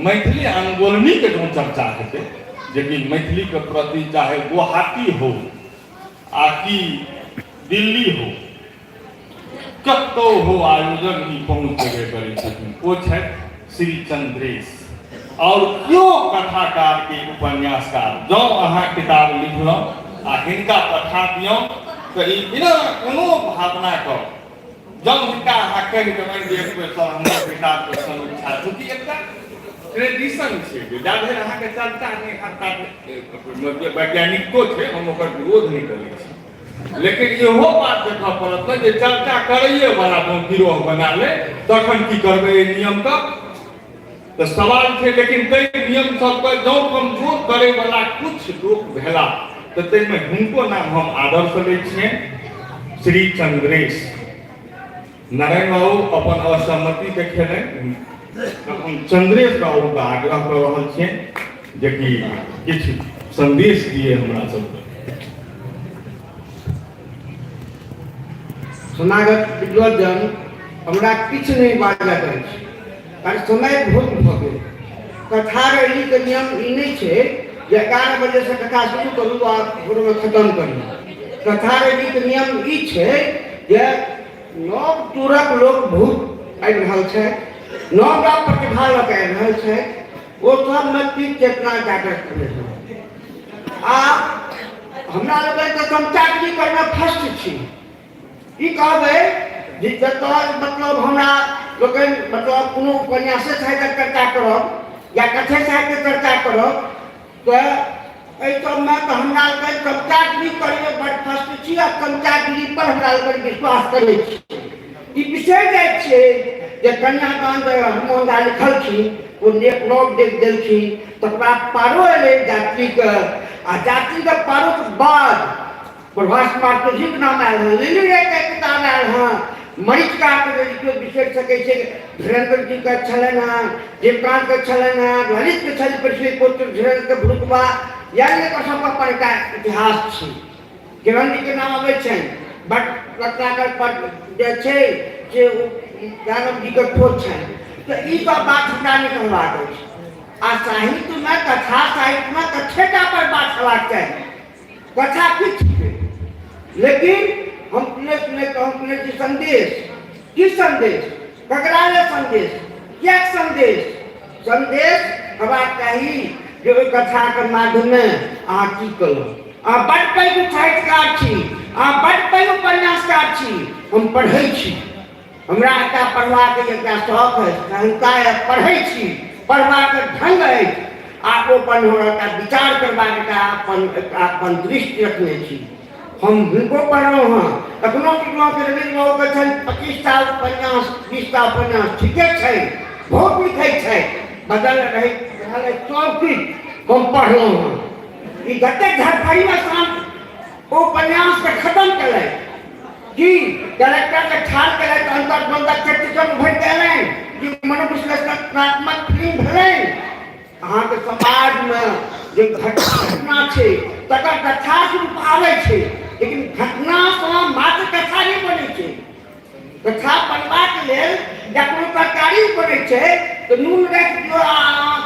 मैथिली आंदोलनीके जँ चर्चा हेतै, जेकि मैथिलीके प्रति चाहे गुवाहाटी हो आ कि दिल्ली हो, कतौ हो आयोजन ई पहुँच जेबे करै छथिन, ओ छथि श्री चंद्रेश। और क्यों कथाकार के उपन्यासकार जँ अहाँ किताब लिखलहुँ आ हिनका पठा दियौ तऽ ई बिना कोनो भावना के जँ हिनका अहाँ कहि देबनि जे एक बेर सर हमर किताबके समीक्षा, चूँकि एकटा ट्रेडिशन छै जे जा धरि अहाँके चर्चा नहि हैत ता वैज्ञानिको छै, हम ओकर विरोध नहि करै छी, लेकिन इहो बात देखऽ पड़त ने जे चर्चा करैए वाला जँ गिरोह बना ले तखन की करबै एहि नियमके, तऽ सवाल छै। लेकिन ताहि नियम सबके जँ कमजोर करे वाला कुछ लोक भेला तऽ ताहिमे हुनको नाम हम आदरसँ लै छियनि, श्री चंद्रेश। नारायण बाबू अपन असहमति देखेलनि, हम चंद्रेश बाबूके आग्रह कऽ रहल छियनि जेकि किछु संदेश दिए हमरा सबके। समागत विद्वजन, हमरा किछु नहि बाजक अछि, कारण समय बहुत भऽ गेल। कथा रैलीके नियम ई नहि छै जे 11 बजेसँ कथा शुरू करू आ भोरमे खतम करू। कथा रैलीके नियम ई छै जे नव तुरक लोक बहुत आबि रहल छै, नव नव प्रतिभा लऽ कऽ आबि रहल छै, ओ सबमे की चेतना जागृत भेलै हँ। आ हमरा लोकनि तऽ चमचागिरी करमे फर्स्ट छी। ई कहबै जे जतऽ मतलब हमरा लोकनि मतलब कोनो उपन्यासे साहित्यक चर्चा करब या कथे साहित्यक चर्चा करब तऽ एहि सबमे तऽ हमरा लोकनि चमचागिरी करैमे बड फर्स्ट छी आ चमचागिरी पर हमरा लोकनि विश्वास करै छी। ई बिसरि जाइ छियै जे कन्यादान जे हनुमान झा लिखलखिन ओ नव डेग देलखिन, तकर बाद पारो एलै यात्रीके, आ यात्रीके पारोके बाद प्रभास कुमार चौधरीके नाम आयल हँ, लिली रायके किताब आयल हँ, मरीचिकाके जे केओ बिसरि सकै छै, धीरेन्द्र जीके छलनि हँ, देवकान्तके छलनि हँ, ललितके छलनि पृथ्वी पुत्र धीरेन्द्रके भुरुकबा, यानि एकर सबके अपन एकटा इतिहास छै। किरण जीके नाम अबै छनि, बट रत्नाकर पर जे छै से ओ दानव जीके ठोस छनि। तऽ ई सब बात हमरा नहि कहबाक अछि। आ साहित्यमे कथा साहित्यमे कथेटा पर बात हेबाक चाही, कथा की छिकै। लेकिन हम सुनैत सुनैत हम सुनै छी संदेश। की संदेश? ककरा लेल संदेश? किएक संदेश? संदेश हेबाक चाही जे ओहि कथाके माध्यमे अहाँ की केलहुँ। अहाँ बड्ड पैघ साहित्यकार छी, अहाँ बड्ड पैघ उपन्यासकार छी, हम पढ़ै छी, हमरा एकटा पढ़बाक एकटा शौक अछि, सेहन्ता अछि, पढ़ै छी, पढ़बाक ढंग अछि आ ओ अपन एकटा विचार करबाक एकटा अपन एकटा अपन दृष्टि रखने छी। हम हुनको पढ़लहुँ हँ, एखनो सुनलहुँ कि रवीन्द्र बाबूके छनि 25टा उपन्यास, 20टा उपन्यास, ठीके छै, बहुत लिखै छै, बदल रहि रहल अछि सब किछु। हम पढ़लहुँ हँ, ई जतेक धड़फड़ीमे शान्त ओ उपन्यासके खतम केलथि कि कैरेक्टरके ठाढ़ केलथि, अन्तर्द्वन्द्वक चरित्र उभरि कऽ एलनि कि मनोविश्लेषणात्मक फिल्म भेलनि। अहाँके समाजमे जे घटना छै तकर कथा रूप आबै छै, लेकिन घटनासँ मात्र कथा नहि बनै छै। कथा बनबाक लेल या कोनो तरकारी बनै छै तऽ नून राखि दियौ आ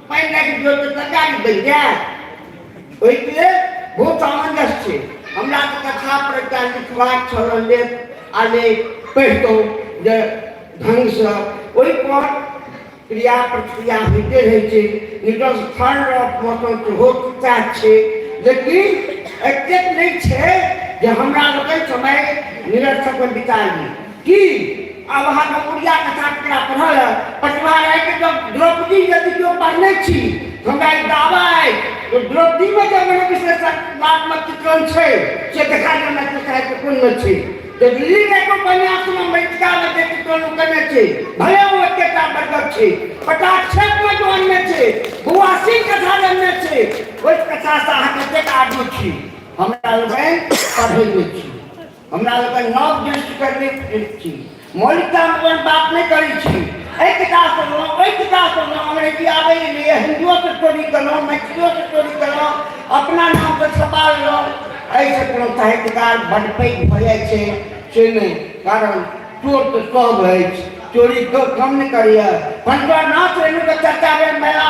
पानि राखि दियौ तऽ तरकारी बनि जायत? ओहिके लेल बहुत सामंजस्य छै। हमरा तऽ कथा पर एकटा लिखबाक छल लेख आलेख, पढ़ितहुँ जे ढङ्गसँ ओहिपर क्रिया प्रतिक्रिया होइते रहै छै। न्यूटन थर्ड ऑफ मोशन सेहो सएह छै, लेकिन एतेक नहि छै जे हमरा लोकनि समय निरर्थकमे बिता ली। की आब अहाँके उड़िया कथा ककरा पढ़ल है? प्रतिभा रायके जब द्रौपदी यदि केओ पढ़ने छी, हमरा ई दावा अछि जे द्रौपदीमे जे मनोविश्लेषणात्मक चित्रण छै से देखा जे मैथिली साहित्य कोनमे छै। जे दिल्ली के उपन्यासमे मृतिकामे जे चित्रण ओ केने छै, भले ओ एकेटा वर्गक छै, पटाक्षेपमे जो अनने छै, बौआ सिंह कथा जे अनने छै, ओहि कथासँ अहाँ कतेक आगू छी? हमरा लोकनि पढ़ै नहि छी, हमरा लोकनि नव दृष्टिके नहि छी, मौलिकतामे अपन बात नहि करै छी। एहि किताबसँ लेलहुँ, ओहि किताबसँ लेलहुँ, अंग्रेजी आबै नहि यए, हिन्दियोसँ चोरी केलहुँ, मैथिलियोसँ चोरी केलहुँ, अपना नामसँ छपा लेलहुँ। एहिसँ कोनो साहित्यकार बड्ड पैघ भऽ जाइ छै से नहि, कारण चोर तऽ सभ अछि, चोरी कम नहि करैए। पंचनाथ रेणुके चर्चा भेल महिला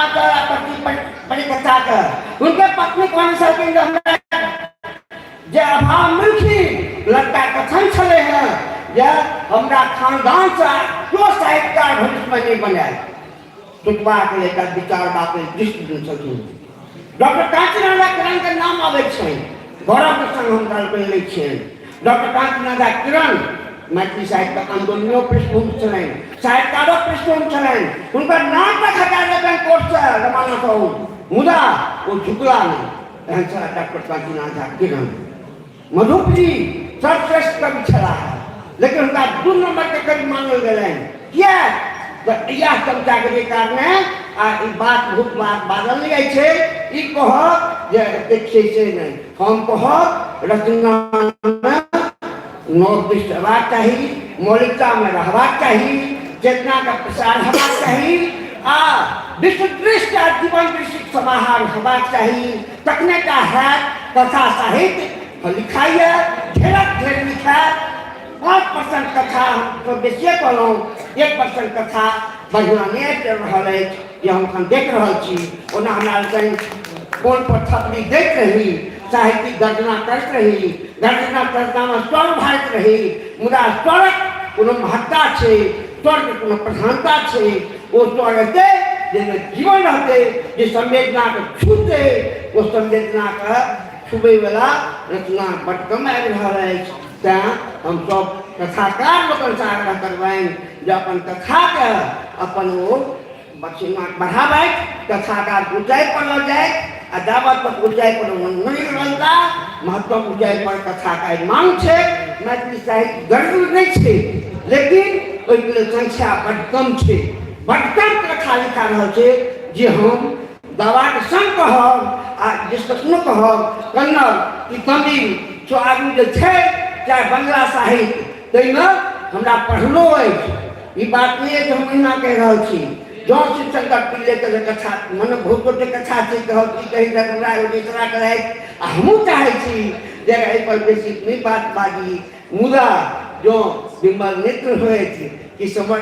परिकथाके, हुनकर पत्नी कहने छलखिन जे हमरा जे अभाव मिलखिन लड़का कथन छलै हँ जे हमरा खानदानसँ केओ साहित्यकार भविष्यमे नहि बनायल। सोचबाक लेल एकटा विचारबाक लेल दृष्टि देने छलखिन। डॉक्टर कांचीनाथ किरण के नाम आबै छनि, गौरवके संग हुनका लोकनि लै छियनि। डॉक्टर कांचीनाथ किरण मैथिली साहित्यक आन्दोलनियो पृष्ठभूमि छलनि, साहित्यकारक पृष्ठभूमि छलनि। हुनकर नाम तक हटा देलकनि कोर्टसँ रमानाथ बाबू, मुदा ओ झुकला नहि। एहन छलाह डॉक्टर कांचीनाथ झा किरण। मधुपजी सर्वश्रेष्ठ कवि छलाह, लेकिन हुनका 2 नंबर के कवि मानल गेलनि। किया? तऽ इएह चमचागिरी कारणे। आ ई बात बहुत बात बाजल नहि जाइ छै, ई कहब जे एतेक छै से नहि। हम कहब रचनामे नव दृष्टि अयबाक चाही, मौलिकतामे रहबाक चाही, चेतनाके प्रसार हेबाक चाही आ विश्व दृष्टि आ जीवन दृष्टिक समाहार हेबाक चाही, तखने टा हैत कथा साहित्य। लिखाइए, ढेरक ढेर लिखायत। 5% कथा हम तो बेसिए कहलहुँ, 1% कथा बढ़िआँ नहि आबि रहल अछि जे हम एखन देख रहल छी। ओना हमरा लोकनि फोन पर थपड़ी दैत रही, साहित्यिक गर्जना करैत रही, गर्जना तर्जनामे स्वर उभारैत रही, मुदा स्वरक कोनो महत्ता छै, स्वरके कोनो प्रधानता छै? ओ स्वर एतै जाहिमे जीवन रहतै, जे संवेदनाके छूतै, ओ संवेदनाके छुबैवला रचना बड्ड कम आबि रहल अछि। तैँ हमसभ कथाकार लोकनिसँ आग्रह करबनि जे अपन कथाके अपन ओ सीमा बढ़ाबथि, कथाकार ऊँचाइ पर लऽ जाथि आ जाबत तक ऊँचाइ पर नहि रहता, महत्वक ऊँचाइ पर कथाक आइ मांग छै। मैथिली साहित्य गरीब नहि छै, लेकिन ओहिके लेल संख्या बड्ड कम छै, बड्ड कम कथा लिखा रहल छै। जे हम दावाके संग कहब आ डिस्कशनो कहब, कन्नड़ कि तमिल सो आगू जे छै, चाहे बंगला साहित्य, ताहिमे हमरा पढ़लो अछि। ई बात नहि अछि हम एना कहि रहल छी। जँ शिवशंकर पिल्लेके जे कथा, मने बहुत गोटे कथा छै कहब की कही हमरा एगो इतरा करैत आ हमहूँ चाहै छी जे एहिपर बेसी नहि बात बाजी, मुदा जँ विमल नेत्र होइत कि समर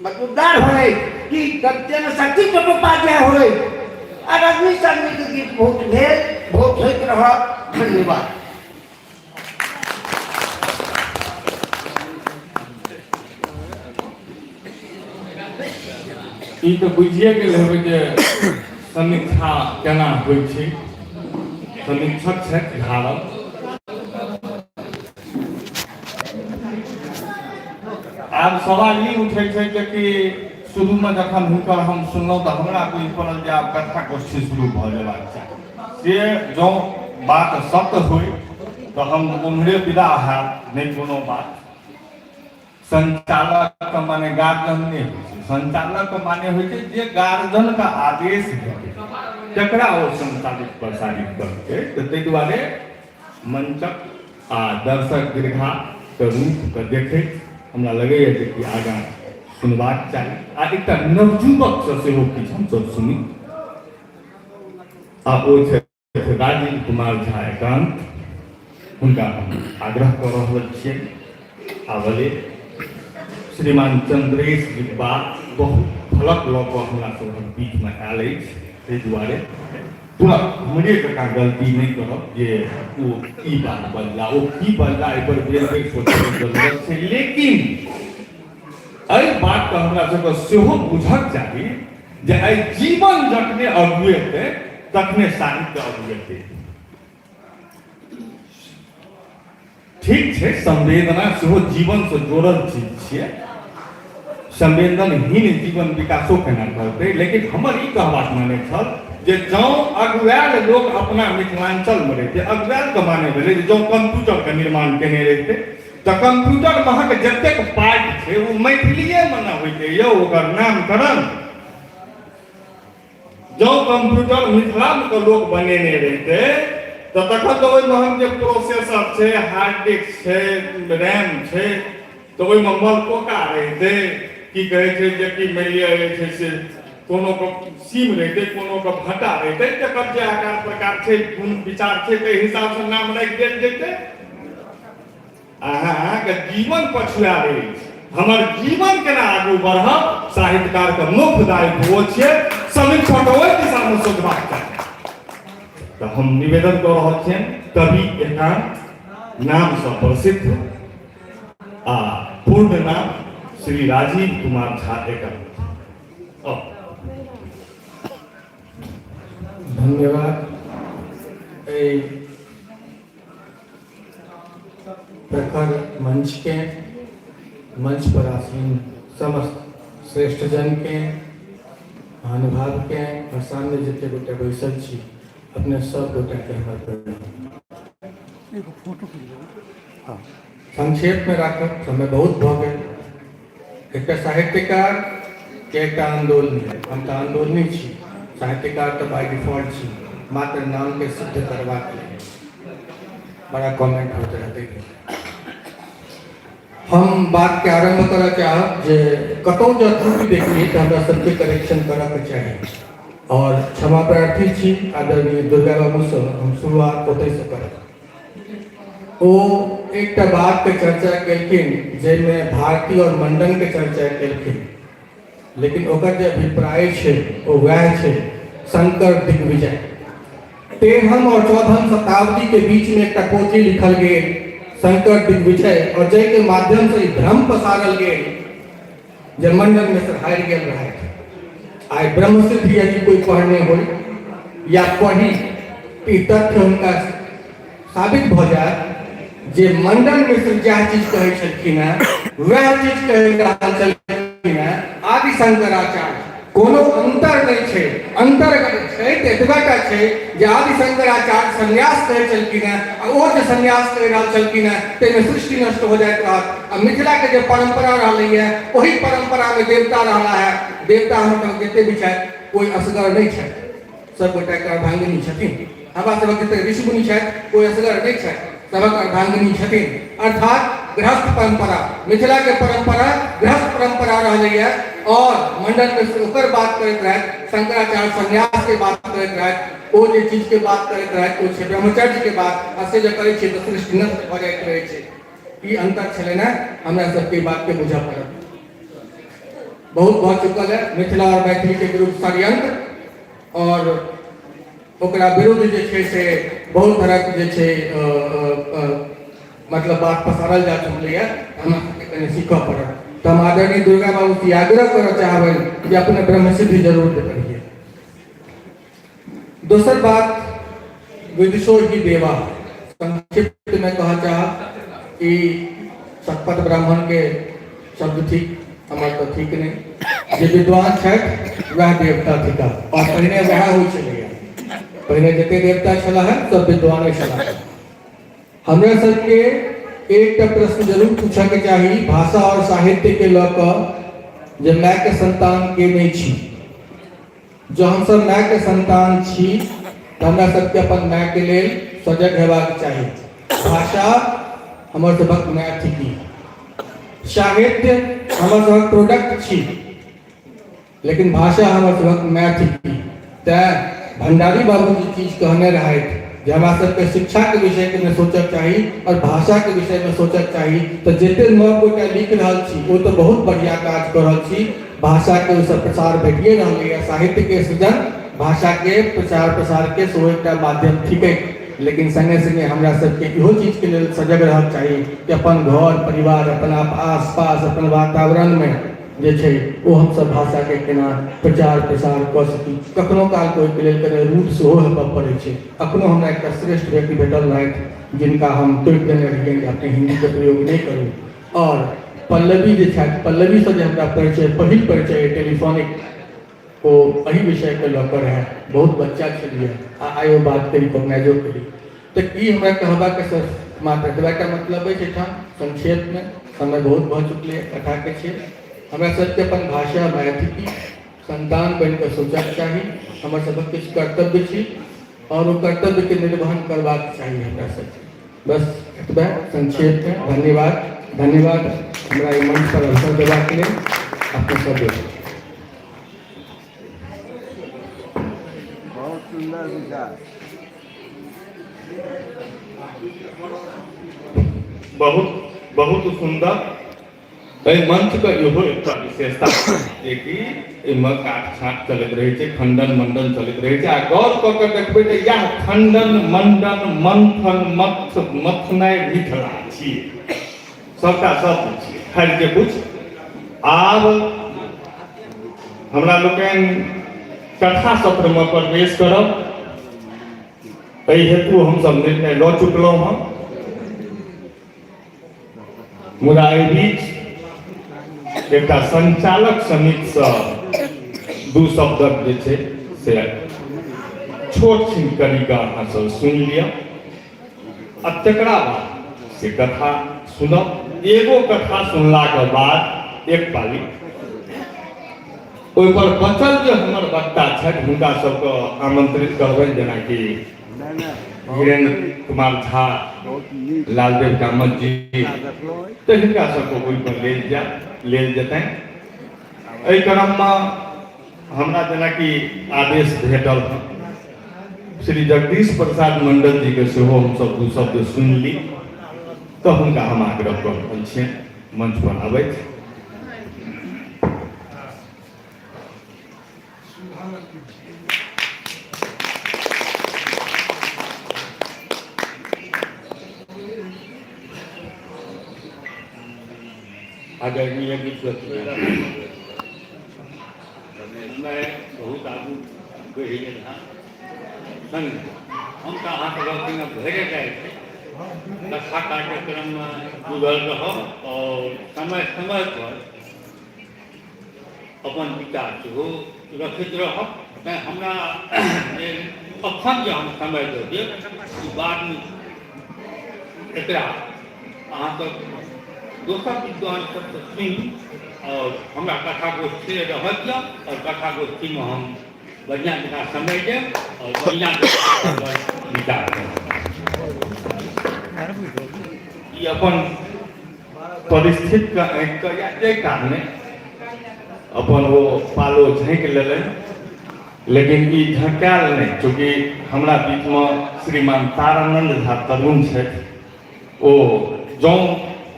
मजमूदार होइत कि कवितेमे शक्ति चट्टोपाध्याय होइत आ रजनी शर्मीके गीत बहुत भेल, बहुत होइत रहत। धन्यवाद। ई तऽ बुझिए गेल हेबै जे समीक्षा केना होइ छै। समीक्षक छथि धारल। आब सवाल ई उठै छै जे कि शुरूमे जखन हुनकर हम सुनलहुँ तऽ हमरा बुझि पड़ल जे आब कथा गोष्ठी शुरू भऽ जेबाक चाही। से जँ बात सत्य होइ तऽ हम उम्हरे विदा हैब, नहि कोनो बात। संचालक माने गार्जियन नहि होइ छै, संचालक माने होइ छै जे गार्जियनके आदेश हेतै तकरा ओ संचालित प्रसारित करतै। तऽ ताहि दुआरे मंचक आ दर्शक दीर्घाके रूपके देखैत हमरा लगैए जे कि आगाँ सुनबाक चाही आ एकटा नवयुवकसँ सेहो किछु हमसभ सुनी आ ओ छथि राजीव कुमार झा एकांत। हुनका हम आग्रह कऽ रहल छियनि। आ भले श्रीमान चंद्रेश जी बात बहुत फलक लऽ कऽ हमरा सभक बीचमे आयल अछि, ताहि दुआरे तुरंत हमरे जकाँ गलती नहि करब जे ओ ई बात बजला, ओ की बजला, एहिपर बेर बेर सोचैके जरूरत छै। लेकिन एहि बातके हमरा सबके सेहो बुझक चाही जे एहि जीवन जखने अगुएतै तखने साहित्य अगुएतै। ठीक छै, संवेदना सेहो जीवनसँ जोड़ल चीज छियै। संवेदनहीन जीवन विकासो केना करतै। लेकिन हमर ई कहबाक माने छल जे जँ अगुआयल लोक अपना मिथिलाञ्चलमे रहितै, अगुआयलके माने भेलै जे जँ कम्प्यूटरके निर्माण केने रहितै तऽ कम्प्यूटर महक जतेक पार्ट छै ओ मैथिलीएमे ने होइतै यौ, ओकर नामकरण। जँ कम्प्यूटर मिथिलामे के लोक बनेने रहितै तऽ तखन तऽ ओहिमे हम जे प्रोसेसर छै, हार्ड डिस्क छै, रैम छै, तऽ ओहिमे मलकोका रहितै, की कहै छै जे कि मानि लिअ जे छै से कोनो के सीम रहितै, कोनो के भाटा रहितै, तकर जे आकार प्रकार छै, गुण विचार छै, ताहि हिसाबसँ नाम राखि देल जेतै। अहाँके जीवन पछुआयल अछि, हमर जीवन केना आगू बढ़त, साहित्यकारके मुख्य दायित्व ओ छियै, समीक्षक ओहि दिशामे सोचबाक चाही। तऽ हम निवेदन कऽ रहल छियनि कवि एकांत नामसँ प्रसिद्ध आ पूर्ण नाम श्री राजीव कुमार झा एकांत। धन्यवाद। एहि प्रखर मंचके मंच पर आसीन समस्त श्रेष्ठजनके, महानुभावके और सामने जते गोटे बैसल छी, अपने सब गोटेके हमर प्रणाम। हाँ, संक्षेप में राखब, समय बहुत भऽ गेल। एकटा साहित्यकार के एकटा आंदोलनी, हम तऽ आंदोलनी छी, साहित्यकार तऽ बाय डिफॉल्ट छी, मात्र नामके सिद्ध करबाक लेल। बड़ा कमेंट होइत रहतै। हम बात के आरंभ करऽ चाहब जे कतहु जँ त्रुटि देखी तऽ हमरा सबके करेक्शन करऽके चाही और क्षमा प्रार्थी छी आदरणीय दुर्गा बाबूसँ। हम शुरुआत ओतहिसँ करब। ओ एकटा बात के चर्चा केलखिन जाहिमे भारती और मंडन के चर्चा केलखिन, लेकिन ओकर जे अभिप्राय छै ओ वएह छै शंकर दिग्विजय। 13हम और 14हम शताब्दी के बीच में एकटा पोथी लिखल गेल शंकर दिग्विजय, और जाहिके माध्यम से ई भ्रम पसारल गेल जे मंडन मिश्र हारि गेल रहथि। आइ ब्रह्मसिद्ध यदि कोई पढ़ने हो या पढ़ी तऽ ई तथ्य हुनका साबित भऽ जायत जे मंडन मिश्र जएह चीज कहै छलखिन हेँ वएह चीज कहि रहल छलखिन हेँ आदि शंकराचार्य। कोनो अंतर नहि छै। अंतर अगर छै तऽ एतबा टा छै जे आदि शंकराचार्य संन्यास कहै छलखिन हेँ आ ओ जे संन्यास कहि रहल छलखिन हेँ ताहिमे सृष्टि नष्ट हो जाइत रहत आ मिथिलाके जे परम्परा रहलैए ओहि परम्परामे देवता रहला है। देवता हमर सभक जते भी छथि कोइ असगर नहि छथि, सब गोटाके अर्धांगिनी छथिन। हमरा सभक जते ऋषि मुनि छथि कोइ असगर नहि छथि, सभक अर्धांगिनी छथिन। अर्थात गृहस्थ परंपरा, मिथिला के परंपरा गृहस्थ परंपरा रहलैए और मंडन मिश्र ओकर बात करैत रहथि, शंकराचार्य संन्यास के बात करैत रहथि, ओ जे चीज के बात करैत रहथि ओ छै ब्रह्मचर्य के बात, आ से जे करै छियै तऽ सृष्टि नष्ट भऽ जाइत रहै छै। ई अंतर छलै ने, हमरा सबके ई बात के बुझऽ पड़त। बहुत भऽ चुकल है मिथिला और मैथिली के विरुद्ध षड्यंत्र और ओकरा विरुद्ध जे छै से बहुत तरहक जे छै मतलब बात पसारल जा चुकलैए, हमरा सबके कनि सीखऽ पड़त। तऽ हम आदरणीय दुर्गा बाबू से आग्रह करऽ चाहबनि जे अपने ब्रह्मसिद्धि जरूर करिए। दोसर बात, विदुषो ही देवा, संक्षिप्त में कहऽ चाहब कि शतपथ ब्राह्मण के शब्द ठीक, हमर तऽ ठीक नहि, जे विद्वान छथि वएह देवता थिका और पहिने वएह होइ छलैया। पहिने जते देवता छलाह हैं सब विद्वाने छलाह। हमरा सबके एकटा प्रश्न जरूर पूछऽके चाही भाषा और साहित्य के लऽ कऽ जे माय के संतान के नहि छी। जँ हमसब माय के संतान छी तऽ हमरा सबके अपन माय के लेल सजग हेबाक चाही। भाषा हमर सबक माय थिकी, साहित्य हमर सबक प्रोडक्ट छी, लेकिन भाषा हमर सबक माय थिकी। तैं भंडारी बाबू जे चीज कहने रहथि जे हमरा सबके शिक्षा के विषय में सोचक चाही और भाषा के विषय में सोचक चाही, तऽ जते नव गोटा लिख रहल छी ओ तऽ बहुत बढ़िया काज कऽ रहल छी, भाषा के ओहिसँ प्रसार भेटिए रहलैए। साहित्य के सृजन भाषा के प्रचार प्रसार के सेहो एकटा माध्यम थिकै, लेकिन संगे संगे हमरा सबके इहो चीज के लेल सजग रहक चाही कि अपन घर परिवार, अपन आस पास, अपन वातावरण में जे छै ओ हमसब भाषा के केना प्रचार प्रसार कऽ सकी। कखनो काल के ओहिके लेल कने रूट सेहो हेबऽ पड़ै छै। अखनो हमरा एकटा श्रेष्ठ व्यक्ति भेटल रहथि जिनका हम टोकि देने रहियनि जे अपने हिंदी के प्रयोग नहि करू और पल्लवी जे छथि, पल्लवीसँ जे हमरा परिचय, पहिल परिचय टेलीफोनिक, ओ एहि विषयके लऽ कऽ रहए। बहुत बच्चा छलियै आ आइ ओ बातके रिकॉग्नाइजो केली। तऽ ई हमरा कहबाक सर मात्र एतबेटा मतलब अछि। एहिठाम संक्षेपमे समय बहुत भऽ चुकलै, कथाके छै। हमरा सबके अपन भाषा मैथिली संतान बनि कऽ सोचक चाही। हमर सभक किछु कर्तव्य छी आओर ओ कर्तव्यके निर्वहन करबाक चाही हमरा सबके। बस एतबे संक्षेपमे। धन्यवाद, धन्यवाद हमरा एहि मंच पर अवसर देबाक लेल अपने सब। बहुत सुंदर विचार। बहुत बहुत सुंदर। एहि मंचके इहो एकटा विशेषता जेकि एहिमे काट छाँट चलैत रहै छै, खंडन मंडन चलैत रहै छै। आ गौर कऽ के देखबै तऽ इएह खंडन मंडन मंथन मथ मथनाइ मिथिला छियै, सबटा शब्द छियै। खैर जे कुछ, आब हमरा लोकनि कथा सत्रमे प्रवेश करब। एहि हेतु हमसभ निर्णय लऽ चुकलहुँ हँ। मुदा एहि बीच एकटा संचालक समितिसँ दू शब्दक जे छै से छोट छिन कनिका अहाँ सब सुनि लिअ आ तकरा बाद से कथा सुनब। एगो कथा सुनलाके बाद एक पाली ओहि पर बचल जे हमर वक्ता छथि हुनका सबके आमंत्रित करबनि, जेनाकि वीरेंद्र कुमार झा, लालदेव कामत जी, तऽ हिनका सबके ओहि पर लेल जा लेल जेतनि। एहि क्रममे हमरा जेनाकि आदेश भेटल हँ, श्री जगदीश प्रसाद मंडल जी के सेहो हमसब दू शब्द सुनि ली, तऽ हुनका हम आग्रह कऽ रहल छियनि मंच पर आबथि। आदरणीय मैं बहुत आगू बढ़ि गेल हँ संग हम तऽ अहाँके संगे भरि जाइ छै कथा कार्यक्रममे जुड़ल रहब आओर समय समय पर अपन विचार सेहो रखैत रहब। तैँ हमरा जे एखन जे हम समय दऽ देब ई बादमे एकरा अहाँसभ दोसर विद्वान सबसँ सुनि आओर हमरा कथा गोष्ठी रहऽ दिअ आओर कथा गोष्ठीमे हम बढ़िआँ जकाँ समय देब आओर बढ़िआँ जकाँ विचार करब। ई अपन परिस्थितिके आँकि कऽ या जाहि कारणे अपन ओ पालो झाँकि लेलनि, लेकिन ई झँकायल नहि। चूँकि हमरा बीचमे श्रीमान तारानंद झा तरुण छथि, ओ जँ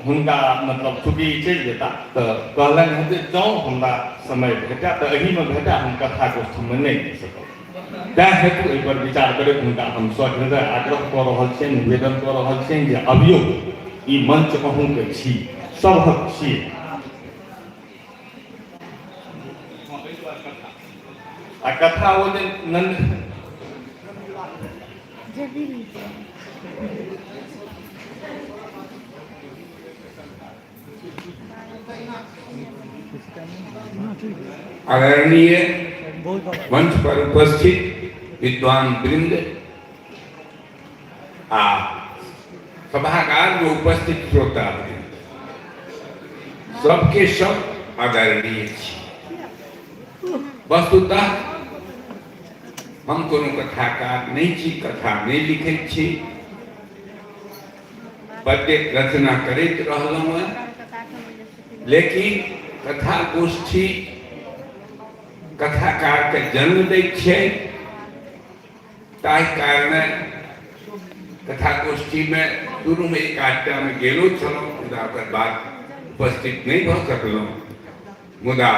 हुनका मतलब चूँकि ई चलि जेता तऽ कहलनि हँ जे जँ हमरा समय भेटय तऽ एहिमे भेटय, हम कथा गोष्ठीमे नहि दऽ सकब। तैँ हेतु एहिपर विचार करैत हुनका हम सहृदय आग्रह कऽ रहल छियनि, निवेदन कऽ रहल छियनि जे अबियौ, ई मंच अहूँके छी, सभक छी। आ कथा ओ जे नंद आदरणीय मंच पर उपस्थित विद्वान वृंद आ सभागार में उपस्थित श्रोता वृंद, सबके सब आदरणीय छी। वस्तुतः हम कोनो कथाकार नहि छी, कथा नहि लिखैत छी, पद्य रचना करैत रहलहुँ हँ, लेकिन कथा गोष्ठी कथाकारके जन्म दैत छै। ताहि कारणे कथा गोष्ठीमे शुरूमे एक आधटामे गेलो छलहुँ, मुदा ओकर बाद उपस्थित नहि भऽ सकलहुँ। मुदा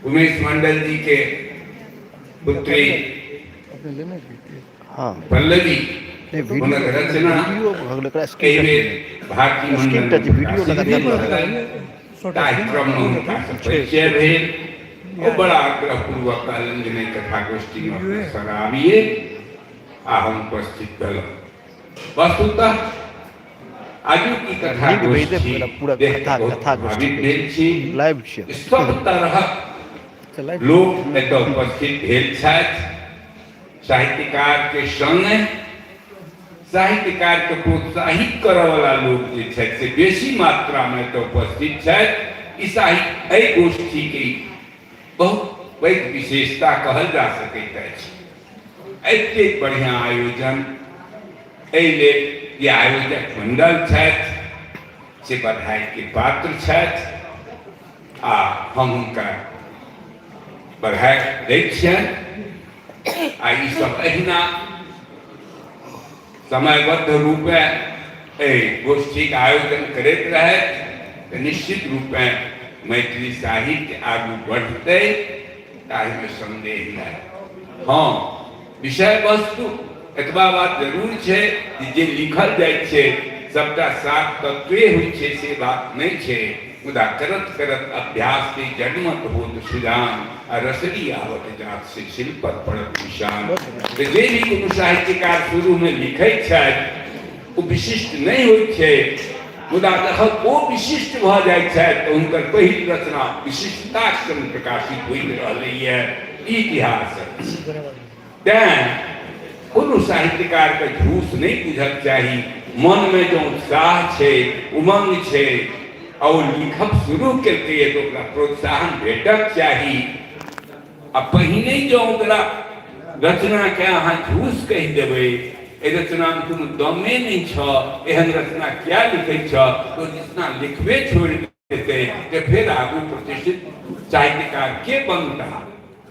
उमेश मंडल जी के पुत्री पल्लवी हुनक रचना एहि बेर भारती मंडल ताहि क्रममे हुनकासँ परिचय भेल। ओ बड़ा आग्रहपूर्वक कहलनि जे नहि, कथा गोष्ठीमे अपने सर आबिए, आ हम उपस्थित भेलहुँ। वस्तुतः आजुक ई कथा लिंक भेज देब गोष्ठी ओकरा पूरा देख कथा बहुत कथा गोष्ठी प्रभावित के भेल छी। लाइव छियै। सब तरहक अच्छा लाइव लोक एतऽ उपस्थित भेल छथि। साहित्यकार के संग साहित्यकार के प्रोत्साहित करऽ वाला लोक जे छथि से बेसी मात्रा में एतऽ उपस्थित छथि। ई साहित्य एहि गोष्ठी के बहुत पैघ विशेषता कहल जा सकैत अछि। एतेक बढ़िआँ आयोजन एहि लेल जे आयोजक मंडल छथि से बधाईके पात्र छथि आ हम हुनका बधाई दै छियनि आ ई सब एहिना समयबद्ध रूपे एहि गोष्ठीके आयोजन करैत रहथि तऽ निश्चित रूपे मैथिली साहित्य आगू बढ़तै ताहिमे संदेह नहि। हँ, विषय वस्तु एतबा बात जरूर छै जे जे लिखल जाइत छै सबटा सात तत्वे होइ छै से बात नहि छै, मुदा करत करत अभ्यास के जगमत होत सुजान आ रसरी आवत जात से शिल्पक पड़त निशान। तऽ जे भी कोनो साहित्यकार शुरूमे लिखैत छथि ओ विशिष्ट नहि होइत छै, मुदा जखन ओ विशिष्ट भऽ जाइत छथि तऽ हुनकर पहिल रचना विशिष्टताक संग प्रकाशित होइत रहलैए, ई इतिहास अछि। तैँ कोनो साहित्यकारके झूस नहि बुझक चाही। मनमे जँ उत्साह छै, उमंग छै आ ओ लिखब शुरू केलकैए तऽ ओकरा प्रोत्साहन भेटक चाही। आ पहिने जँ ओकरा रचनाके अहाँ झूस कहि देबै, एहि रचनामे कोनो दमे नहि छह, एहन रचना किया लिखै छह, तऽ ओ रचना लिखबे छोड़ि देतै तऽ फेर आगू प्रतिष्ठित साहित्यकार के बनता।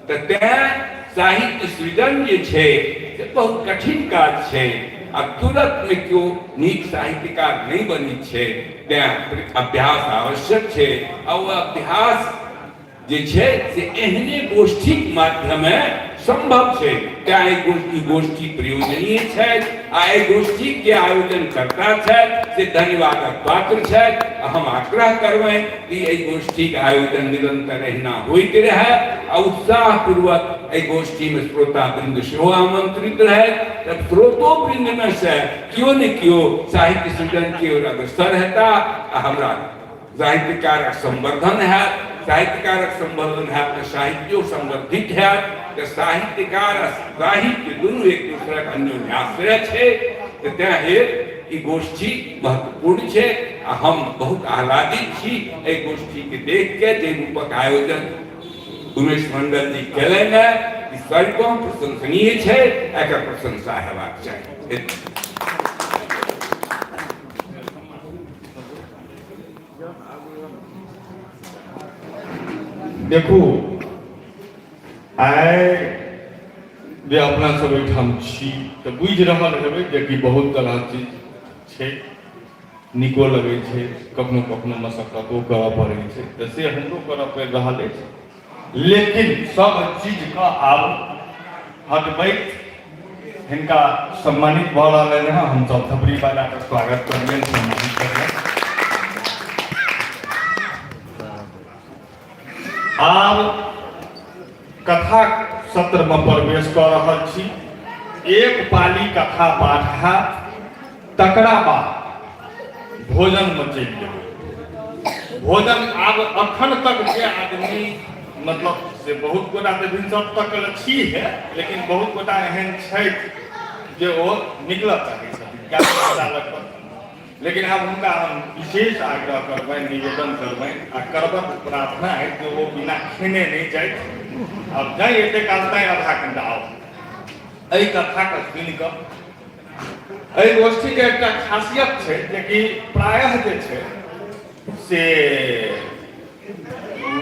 तऽ तैँ साहित्य सृजन जे छै से बहुत कठिन काज छै आ तुरन्तमे केओ नीक साहित्यकार नहि बनै छै। तैँ अभ्यास आवश्यक छै आ ओ अभ्यास जे छै से एहने गोष्ठीक माध्यमे सम्भव छै। तेँ एहि गोष्ठी गोष्ठी प्रयोजनीय छथि आ एहि गोष्ठीक जे आयोजनकर्ता छथि से धन्यवादक पात्र छथि आ हम आग्रह करबनि कि एहि गोष्ठीक आयोजन निरंतर एहिना होइत रहय आ उत्साहपूर्वक एहि गोष्ठीमे श्रोतावृन्द सेहो आमंत्रित रहथि। तब श्रोतो वृन्दमे से केओ ने केओ साहित्य सृजन के ओर अग्रसर हेता आ हमरा साहित्यकारक संवर्धन हैत, साहित्यकारक संवर्धन हैत तऽ साहित्यो संवर्धित हैत। तऽ साहित्यकार आ साहित्य दुनू एक दोसरक अन्योन्याश्रय छै। तऽ तेँ हेतु ई गोष्ठी महत्वपूर्ण छै आ हम बहुत आह्लादित छी एहि गोष्ठीके देख के। जे रूपक आयोजन उमेश मंडल जी केलनि हेँ ई सरिपहुँ प्रशंसनीय छै, एकर प्रशंसा हेबाक चाही। देखू, आइ जे अपना सब एहिठाम छी तऽ बुझि रहल हेबै जे कि बहुत तरह चीज छै, नीको लगै छै, कखनो कखनो मशक्कतो करऽ पड़ै छै, तऽ से हमरो करऽ पड़ि रहल अछि। लेकिन सब चीजके आब हटबैत हिनका सम्मानित भऽ रहलनि हँ। हमसब थपड़ी बजा कऽ स्वागत करियनि, सम्मानित करियनि। आब कथा सत्रमे प्रवेश कऽ रहल छी। एक पाली कथा पाठ हैत, तकरा बाद भोजनमे चलि जेबै। भोजन आब अखन तक जे आदमी मतलब से बहुत गोटा तऽ भिनसर तक छी है, लेकिन बहुत गोटा एहन छथि जे ओ निकलऽ चाहै छथिन 11 लगभग, लेकिन आब हुनका हम विशेष आग्रह करबनि, निवेदन करबनि आ करबक प्रार्थना है जे ओ बिना खेने नहि जाथि। आब जाहि एते काल तैं आधा घंटा आउ एहि कथाके सुनि कऽ। एहि गोष्ठीके एकटा खासियत छै जेकि प्रायः जे छै से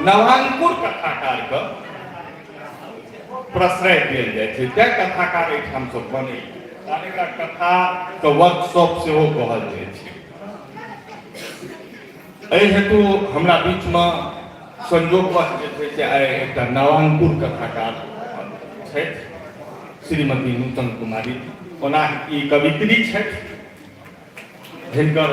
नवांकुर कथाकारके प्रश्रय देल जाइ छै, तैं कथाकार एहिठाम सब बनै। एकरा कथाके वर्कशॉप सेहो कहल जाइ छै। एहि हेतु हमरा बीचमे संयोगवश जे छै से आइ एकटा नवांकुर कथाकार छथि, श्रीमती नूतन कुमारी। ओना ई कवित्री छथि, जिनकर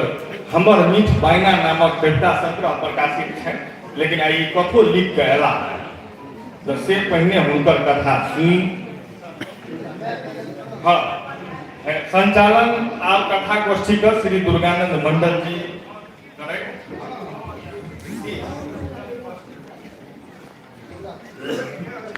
हमर मीठ बायना नामक कविता संग्रह प्रकाशित छनि, लेकिन आइ ई कथो लिख कऽ अयला तऽ से पहिने हुनकर कथा सुनि। हँ, संचालन आब कथा गोष्ठी के श्री दुर्गानंद मंडल जी।